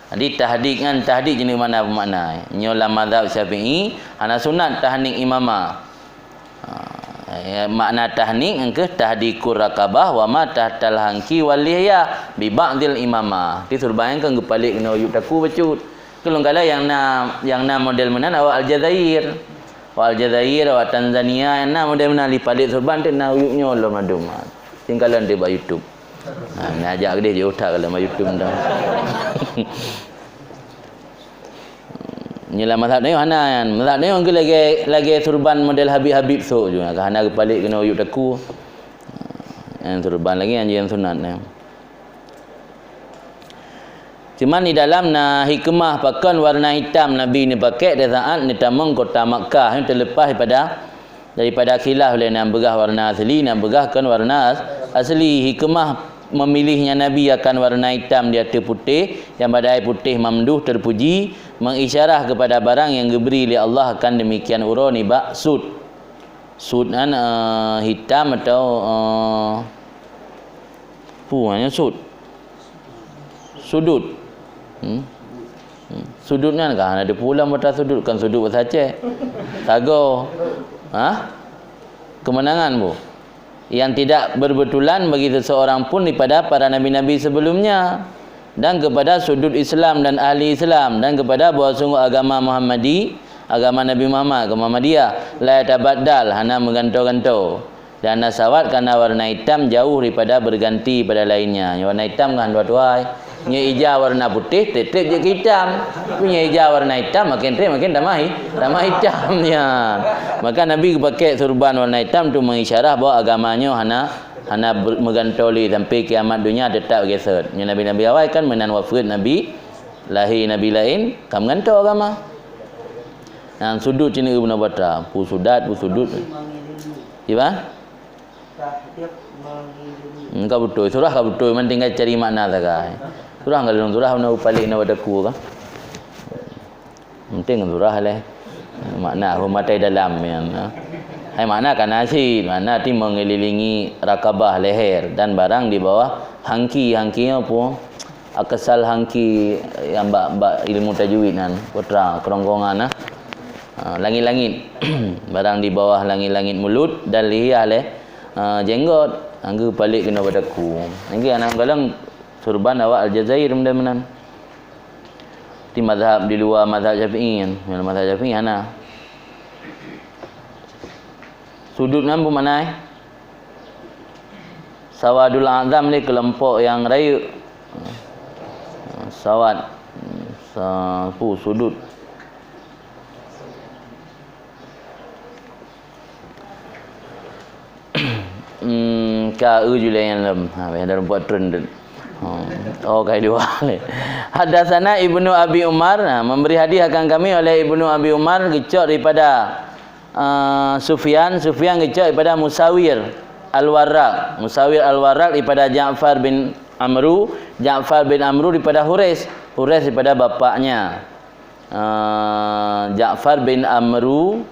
Jadi tahdik nyan, tahdik jeuneuh makna peumakna. Nyoe lam mazhab Syafi'i hana sunat tahnik imamah. Ha, ya, makna tahnik engkeuh tahdikur rakabah wa ma tahtal hangki wal lihya bi ba'dil imamah. Di surban kan geupalek keunoe uyueb taku bacut. Keulong kala nyang na, nyang na model meunan awak Aljazair. Awak Aljazair, awak Tanzania, nyang na model meunan lheueh palek surban teuk na uyueb nyoe lom ladum. Tinggalan di bak YouTube. Ha, ngajak gede je utak kalau YouTube dah. Nyoe lam mazhab nyoe hana nyan. Mazhab nyoe ke lagée, lagée surban model Habib-Habib sok juga. Ka hana geupalek keunoe uyueb taku. Nyan surban lagée nyan nyang sunat nyan. Cuman di dalam na hikmah pakon warna hitam Nabi neupakék di saat neutamong kota Makkah, nyan teuleupah daripada Daripada khilaf lé nyang peugah warna asli, nyang peugah kon warna as-, asli. Hikmah memilihnya Nabi akan warna hitam di ateueh putéh, nyang padahai putéh mamduh terpuji, mengisyarah kepada barang yang geubri lé Allah akan demikian uroe nibak sud. Sud nyan, eh, hitam atau, eh, Peue nyan sud? Sudut. Hmm? Hmm. Sudut nyan ka hana teupeue lam bata sudut, kan sudut bahasa Aceh. Sagoe. Ha? Kemenangan, Bu. Yang tidak berbetulan bagi seseorang pun daripada para nabi-nabi sebelumnya. Dan kepada sudut Islam dan ahli Islam. Dan kepada bahwa sungguh agama Muhammadi, agama Nabi Muhammad, agama Muhammadiyah, la yatabaddal, hana meugantoe-gantoe. Dan na sawat karena warna hitam jauh daripada berganti pada lainnya. Warna hitam kan dua tuai. Nyoe ija warna putéh, tetep jeuet keu hitam. Tapi nyoe ija warna hitam, makin treb makin tamah hi-, tamah hitam nyan. Maka Nabi geupakék surban warna hitam untuk mengisyarah bahwa agama nyoe hana, hana ber-, meugantoe lé sampai kiamat dunia tetap geusut. Nyoe nabi-nabi awai kan meunan wafeuet nabi, lahé nabi laén, ka meugantoe agama. Nyan sudut cit neu bunoe bata, pu sudat, pu sudut. Kiban? Tahdid mengelilingi. Hmm, ka beutôi. Surah ka beutôi, man tinggai cari makna sagai. Surah ka lôn surah na upalih na bak teukue ka. Penting surah leh. Makna hom matai dalam nyan, ha. Hai makna ka na cit, makna ti mengelilingi rakabah leher dan barang di bawah hangki. Hangki nyoe peue? Akesal hangki nyang bak, bak ilmu tajwid nyan, putra kerongkongan nah. Ha, langit-langit. Barang di bawah langit-langit mulut dan lihya leh, ha, jenggot. Anggu palek keunoe bak teukue. Anggu aneuk galeng surban awak Aljazair meunan-meunan. Di mazhab di luwa mazhab Syafi'i kan. Mazhab Syafi'i hana. Sudut nyan peue makna, eh? Sawadul A'zam ni kelompok yang rayeuk. Sawad. Sa-, pu, sudut. Hmm, Ka eu julai nyan lom. Ha, beh dalam buat trön tu. Oh, oh, kai dua. Hadatsana Ibnu Abi Umar, ha, memberi hadis akan kami oleh Ibnu Abi Umar, geucok daripada, eh, Sufyan, Sufyan geucok daripada Musawir Al-Warraq. Musawir Al-Warraq daripada Ja'far bin Amru, Ja'far bin Amru daripada Hures, Hures daripada bapaknya. Ah, Ja'far bin Amru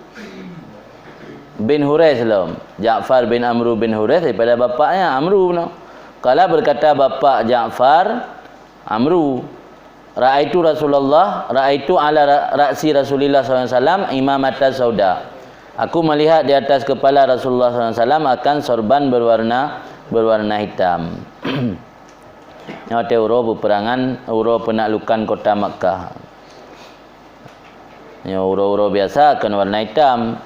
bin Hures lom. Ja'far bin Amru bin Hures daripada bapaknya Amru no. Qala, berkata bapak Ja'far, Amru, "Ra'aitu Rasulullah, ra'aitu ala ra-, ra'si Rasulillah sallallahu alaihi wasallam imamatan sauda." Aku melihat di atas kepala Rasulullah sallallahu alaihi wasallam akan sorban berwarna, berwarna hitam. Nyoe watèe uroe peperangan, uroe peunaklukan kota Makkah. Nyoe uroe-uroe biasa kon warna itam,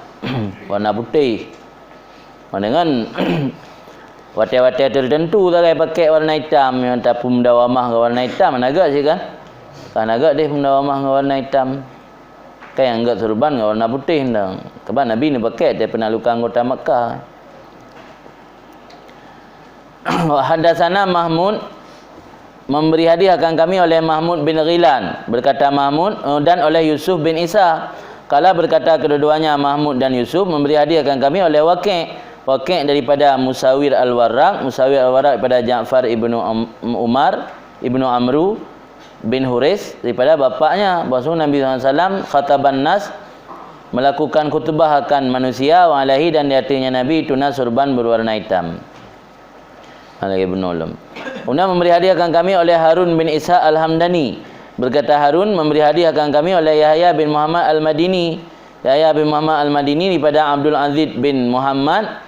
warna putéh. Deungon watèe-watèe teuteuntu sagai pakèk warna itam, nyoe tapeumudawamah ngon warna itam, hana gèt cit kan? Hana gèt deh peumudawamah ngon warna itam. Kan nyang gèt surban ngon warna putéh ndang. Sabab Nabi neupakèk watèe peunaklukan kota Makkah. Wa haddatsana Mahmud, memberi hadis akan kami oleh Mahmud bin Ghilan. Berkata Mahmud, eh, dan oleh Yusuf bin Isa. Qala, berkata kedua-duanya Mahmud dan Yusuf, memberi hadis akan kami oleh Waqi'. Waqi' daripada Musawir Al-Warraq, Musawir Al-Warraq daripada Ja'far ibnu Am-, Umar, ibnu Amru bin Hurais, daripada bapaknya, bahwasanya Nabi sallallahu alaihi wasallam khataban nas, melakukan khutbah akan manusia, wa alaihi, dan di atasnya Nabi, tuna surban berwarna hitam. Lagèe bunoe lom. Kemudian memberi hadiah akan kami oleh Harun bin Ishaq Al-Hamdani. Berkata Harun, memberi hadiah akan kami oleh Yahya bin Muhammad Al-Madini. Yahya bin Muhammad Al-Madini daripada Abdul Aziz bin Muhammad,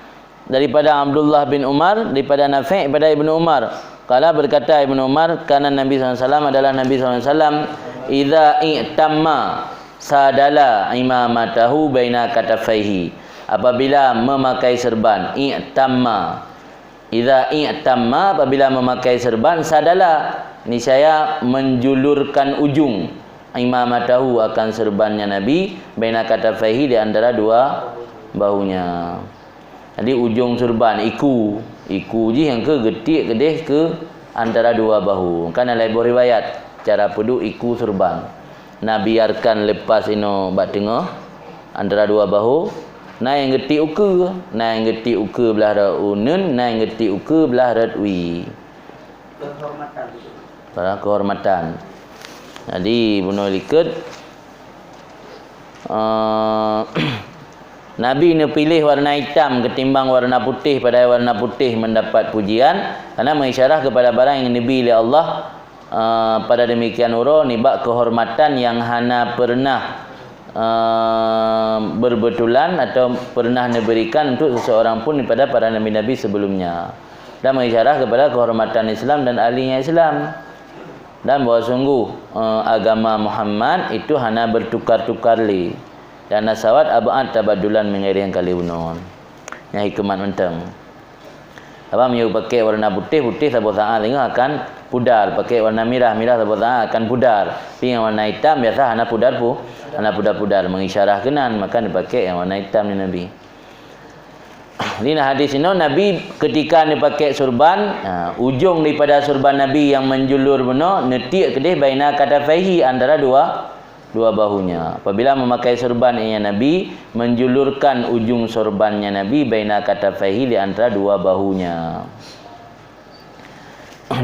daripada Abdullah bin Umar, daripada Nafi', daripada Ibnu Umar. Qala, berkata Ibnu Umar, kana Nabi sallallahu alaihi wasallam, adalah Nabi sallallahu alaihi wasallam, idza i'tamma sadala imamatahu baina katafaihi. Apabila memakai serban, i'tamma. Idza i'tamma, apabila memakai serban, sadala, niscaya menjulurkan ujung, imamatahu, akan serbannya Nabi, baina katafaihi, di antara dua bahunya. Jadi ujung serban, iku, iku jih nyang keu geutiek keudeh keu antara dua bahu. Kan na laén boh riwayat cara peuduek iku serban. Na biarkan lepas inoe bak teungoh antara dua bahu, na nyang geutiek ukeue, na nyang geutiek ukeue blah rot uneuen, na nyang geutiek ukeue blah rot wie. Kehormatan. Para kehormatan. Jadi bunoe likot, eh, Nabi neupiléh warna itam ketimbang warna putéh, padahai warna putéh mendapat pujian, karena mengisyarah kepada barang yang dibri lé Allah, eh, pada demikian uroe nibak kehormatan yang hana pernah, eh, berbetulan atau pernah diberikan untuk seseorang pun daripada para nabi-nabi sebelumnya, dan mengisyarah kepada kehormatan Islam dan ahlinya Islam. Dan bahwa sungguh, eh, agama Muhammad itu hana bertukar-tukar lé, dan hana sawat ab'ad tabadulan meungiréng kali unoe. Nyan hikmat mantong. Sabab meunyoe pakèk warna putéh, putéh saboh saát singoh akan pudar, pakèk warna mirah, mirah saboh saát akan pudar. Tapi nyang warna itam biasa hana pudar pu-, hana pudar-pudar, mengisyarah keunan, maka neupakèk nyang warna itam lé Nabi. Di hadis inoe Nabi ketika neupakèk surban, ha, ujong daripada surban Nabi nyang menjulur bunoe neutiek keudeh baina katafaihi, antara dua, dua bahunya. Apabila memakai surban, ianya Nabi menjulurkan ujung surbannya Nabi baina katafaihi, di antara dua bahunya.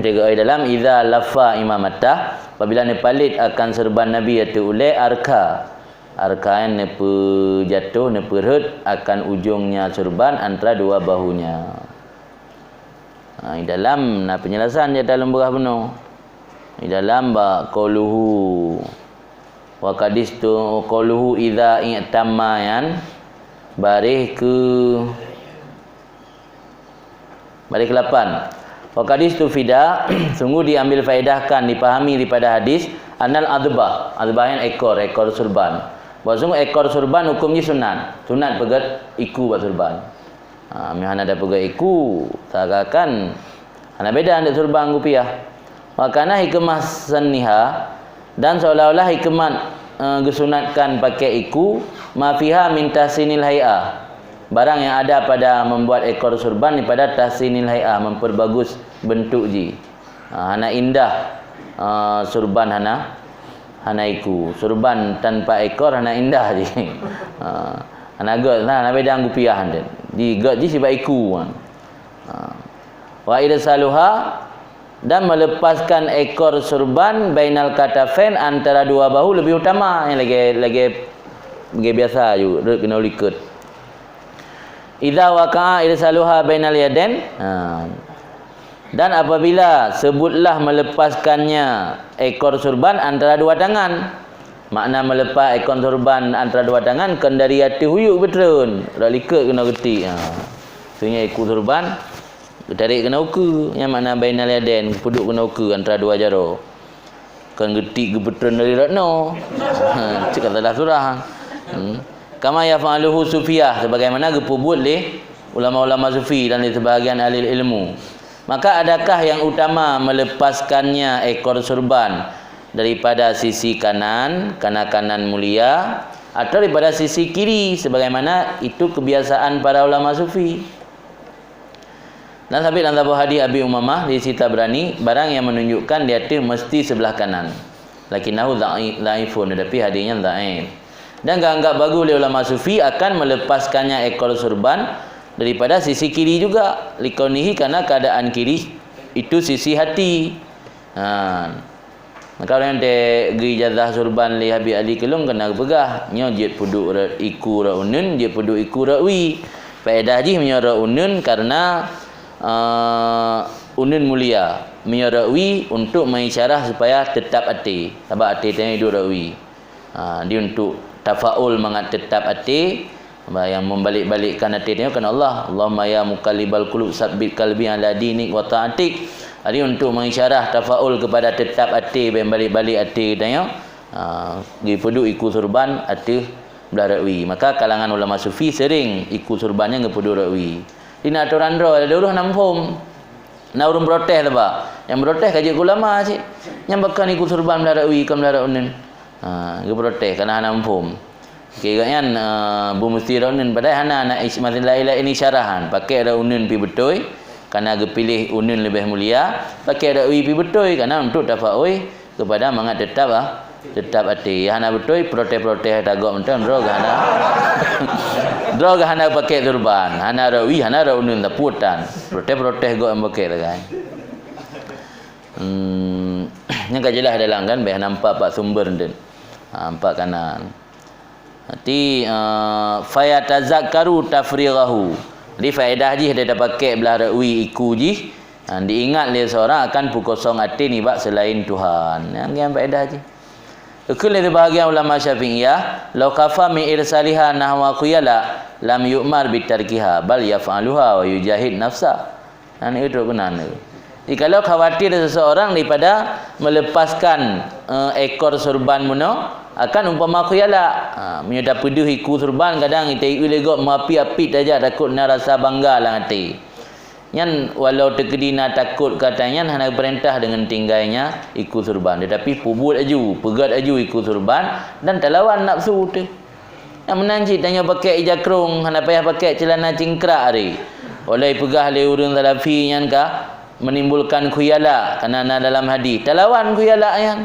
Teuka dalam, idza laffa imamatah, apabila neupalét akan surban Nabi ateueh ulèe, arka. Arka nyan neupeujatoh, neupeurhot akan ujongnya surban antara dua bahunya. Ha, di dalam na penjelasan di dalam beurah bunoe. Di dalam bak qauluhu. Wa qadistu qauluhu idza i'tamma nyan, baréh keu Baréh keulapan. Wa qad istufida, sungguh diambil faedahkan, dipahami daripada hadis, annal adhbah, adhbah nyan ekor, ekor surban. Bahwa sungguh ekor surban hukum jih sunat. Sunat peugét iku bak surban. Ha, meuhana tapeugét iku, seakan-akan hana beda ngon surban kupiah. Wa kana hikmah sanniha, dan seolah-olah hikmat, eh, geusunatkan pakèk iku, ma fiha min tahsinil hai'ah. Barang yang ada pada membuat ekor surban daripada tahsinil hai'ah, memperbagus bentuk ji. Ha, hana indah, ha, surban hana, hana iku. Surban tanpa ekor hana indah ji. Ha, hana gét, hana beda ngon kupiah nyan. Ji gét ji sibak iku. Ha. Wa irsaluha, dan melepaskan ekor surban bainal katafain, antara dua bahu, lebih utama, nyang lagèe, lagèe, lagèe biasa ju, rot keunoe likot. Idza waqa'a irsaluha bainal yadain, ha. Dan apabila sebutlah melepaskannya ekor surban antara dua tangan. Makna meuleupah ekor surban antara dua tangan, kon dari ateueh uyuek beutreun, rot likot keunoe geutik. Ha. Sehingga iku surban geutarek keunoe ukeue, nyan makna bainal yadain, geupeuduek keunoe ukeue antara dua jaroe. Kon geutik geupeutreun dari rot noe. Cit ka salah surah. Hmm. Kama yaf'aluhu sufiyah, sebagaimana geupeubuet lé ulama-ulama sufi dan lé sebahagian ahli ilmu. Maka adakah yang utama melepaskannya ekor surban daripada sisi kanan, karena kanan mulia, atau daripada sisi kiri, sebagaimana itu kebiasaan para ulama sufi? Dan sabit lam saboh hadis Abi Umamah di sisi Tabrani, barang yang menunjukkan di ateueh mesti sebelah kanan. Lakinnahu dha'i-, dhaifun, tetapi hadis nyan dhaif. Dan geuanggap bagus lé ulama sufi akan melepaskannya ekor surban daripada sisi kiri juga. Likaunihi, karena keadaan kiri itu sisi hati. Ha. Maka ureueng nyang teugeujazah surban lé Habib Ali Keulong keunan geupeugah, nyoe jeuet peuduek rot iku rot uneuen, jeuet peuduek iku rot wie. Faedah jih meunyoe rot uneuen karena, eh, uneuen mulia. Meunyoe rot wie untuk meuisyarah supaya teutap até. Sabab até tanyoe duek rot wie. Ha, di untuk tafaul mangat teutap até, Bah, nyang membalikbalikkan até tanyoe kan Allah. Allahumma ya muqallibal qulub, tsabbit qalbi ala dinik wa taatik. Jadi, untuk mengisyarah tafaul kepada tetap até, bèk balik-balik até tanyoe, ha, geupeuduek iku surban ateueh blah rot wie. Maka kalangan ulama sufi sering iku surban nyan geupeuduek rot wie. Di na atoran droe, lé ureueng hana muphom. Na ureueng protes lah, bah. Nyang protes ka jeuet keu ulama cit. Nyang pakon iku surban blah rot wie, kon blah rot uneuen. Ha, geuprotes, karena hana muphom. Keu gobnyan, eh, beumeuseuti rot uneuen, padahai hana, hana is-, masalah laén isyarahan. Pakèk rot uneuen pi beutôi, karena geupiléh uneuen leubeh mulia. Pakèk rot wie pi beutôi, karena untuk tafaul kepada mangat teutap, ah, teutap até. Hana beutôi, protes-protes tagob mantong, droe geuh hana. Droe geuh hana pakèk surban, hana rot wie, hana rot uneuen, taputan. Protes-protes gob nyang pakèk sagai. Hmm, nyan ka jeulaih dalam kan, bèk nampak pat sumber nteuk. Ha, nampak kanan. Berarti, eh, fayatazakkaru tafrighahu. Jadi, faedah jih dari tapakèk blah rot wie iku jih, ha, diingat lé seurang akan peukosong até nibak seulaén Tuhan. Nyan, nyan faedah jih. Geukheun lé seubahagian ulama Syafi'iyah, "Lau khafa min irsaliha nahwa khuyala, lam yu'mar bitarkiha, bal yaf'aluha wa yujahid nafsa." Nyan, eh, trok keunan, eh. Jikalau khawatir seseorang daripada melepaskan, eh, ekor surban bunoe, akan umpama khuyala. Ha, meunyoe tapeudeuh iku surban, kadang iteuieu lé gob meuapi-api tajak, takot na rasa bangga lam até. Nyan, walau teukeudi na takot keu atra nyan, hana geupeurintah deungon tinggainya iku surban. Tetapi peubuet aju, peugét aju iku surban dan talawan nafsu teuh. Nyang meunan cit tanyoe pakèk ija krông, hana payah pakèk ceulana cingkrak hari. Óh lheueh peugah lé ureueng salafi nyan ka menimbulkan khuyala, karena na dalam hadis. Talawan khuyala nyan.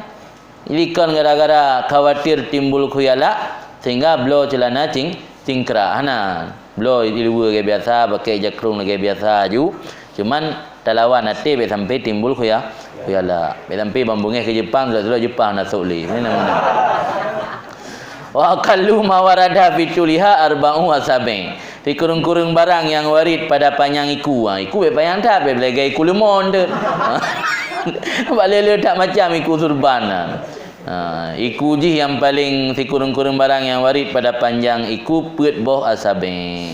Jadi kon gara-gara khawatir timbul khuyala, sehingga bloe ceulana cing-, cingkrak. Hana. Bloe di luwa lagèe biasa, pakèk ija krông lagèe biasa aju. Cuman talawan até bèk sampai timbul khuya-, khuyala. Bèk sampai ban beungèh keu Jepang, lheuh-lheuh Jepang na sôk lé. Ini namanya. Wa aqallu ma warada fi tuliha arba'u asabi'. Sikureueng-kureueng barang nyang warid pada panyang iku. Ha, iku bèk panyang that, bèk lagèe iku leumon teuh. Bak lé-lé that macam iku surban. Ha, iku jih nyang paléng sikureueng-kureueng barang nyang warid pada panyang iku peuet boh asabi'.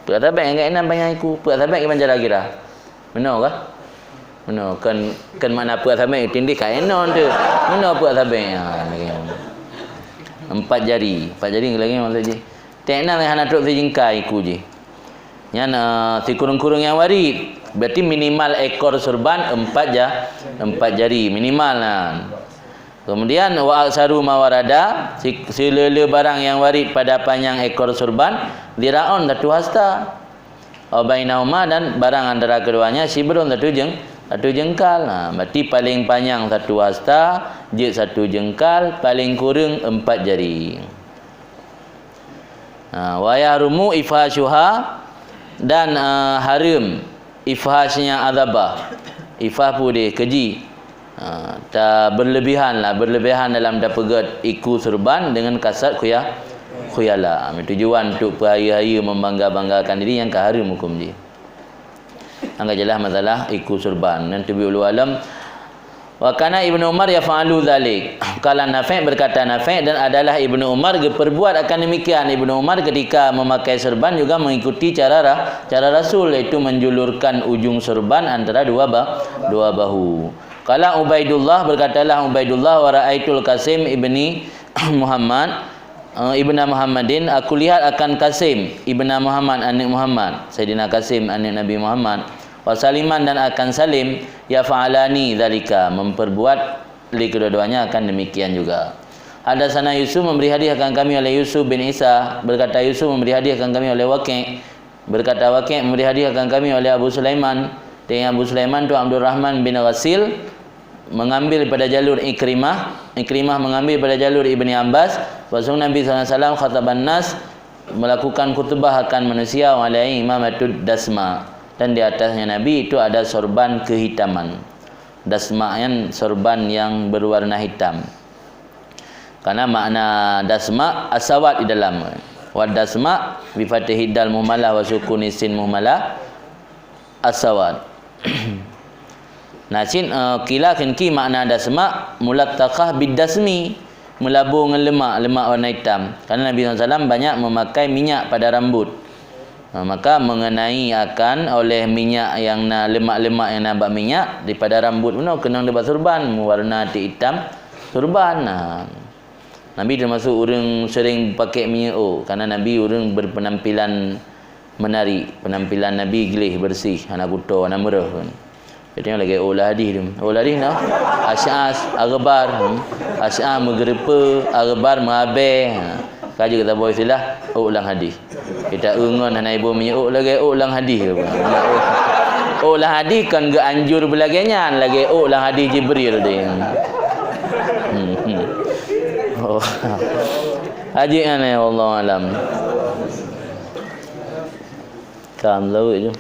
Peuet asabi' nyang keunan panyang iku, peuet asabi' kiban cara kira. Meunoe kah? Meunoe, kon, kon makna peuet asabi' tindih ka inon teuh. Meunoe peuet asabi'. Ha, lagèe nyan. Empat jari. Empat jari lagèe nyan maksud jih. Teuk na hana trok sijingkai iku jih. Nyan, eh, sikureueng-kureueng nyang warid. Berarti minimal ekor surban empat ja-, empat jari minimal nyan. Kemudian, wa aktsaru ma warada, si-, sileue-leue barang nyang warid pada panyang ekor surban, dzira'un, satu hasta. Wa bainahuma, dan barang antara keduanya, syibrun, satu jeng-, satu jengkal. Nah, berarti paling panyang satu hasta, jeuet satu jengkal, paling kureueng empat jari. Ha, wa yahrumu ifhashuha, dan, eh, hareuem ifhashnya adzabah. Ifhash peue deh, keji. Ha, ta berlebihan lah, berlebihan dalam tapeugét iku surban dengan kasat khuya-, khuyala. Tujuan untuk peuhayeue-hayeue, membangga-banggakan diri, nyang ka hareuem huköm jih. Nyang ka jeulaih masalah iku surban. Nyan teubiet ulôn alam. Wa kana Ibnu Umar yaf'alu dzalik. Qala Nafi', berkata Nafi', dan adalah Ibnu Umar geuperbuat akan demikian. Ibnu Umar ketika memakai serban juga mengikuti cara ra-, cara Rasul, yaitu menjulurkan ujung serban antara dua ba-, dua bahu. Qala Ubaidullah, berkatalah Ubaidullah, wa ra'aitul Qasim ibni Muhammad, eh, ibna Muhammadin, aku lihat akan Qasim ibna Muhammad, aneuk Muhammad, Saidina Qasim, aneuk Nabi Muhammad, wa Saliman, dan akan Salim, yaf'alani dzalika, memperbuat lé kedua-duanya akan demikian juga. Hadatsana Yusuf, memberi hadis akan kami oleh Yusuf bin Isa, berkata Yusuf, memberi hadis akan kami oleh Waqi', berkata Waqi', memberi hadis akan kami oleh Abu Sulaiman, dengan Abu Sulaiman tu Abdurrahman bin Ghasil, mengambil pada jalur Ikrimah, Ikrimah mengambil pada jalur Ibni Abbas, bahwasanya Nabi sallallahu alaihi wasallam khataban nas, melakukan khutbah akan manusia, wa alaihi imamatud dasma, dan di atasnya Nabi itu ada sorban kehitaman. Dasma nyan sorban yang berwarna hitam. Karena makna dasma asawad di dalam. Wa dasma bi fathihid dal muhmalah wa sukuni sin muhmalah asawad. Nah, cit, eh, qila kheun ki makna dasma mulattakhah bid dasmi, meulabô ngon lemak, lemak warna hitam. Karena Nabi sallallahu alaihi wasallam banyak memakai minyak pada rambut. Ha, maka mengenai akan oleh minyak nyang na lemak-lemak nyang na bak minyak daripada rambut bunoe keunong deuh bak surban, meuwarna tik itam surban. Ha. Nabi termasuk ureuëng sering pakai minyeuk ôk, karena Nabi ureuëng berpenampilan menarik, penampilan Nabi gleh, bersih, hana kuto, hana meureuh. Jadi lagée ôk lam hadih tu. Ôk lam hadih na? Asy'as, aghbar, hmm. Asy'as meugeureupeue, aghbar meuabée. Ha. Ka jeuet taboh istilah ôk lam hadih. Kita ingat hana iboh minyeuk ôk lagée ôk lam hadih. Ôk lam hadih kan geuanjur beulagée nyan, lagée ôk lam hadih Jibril deh. Hmm, hmm. Oh. Haji aneh, wallahu alam. Kan lauk je.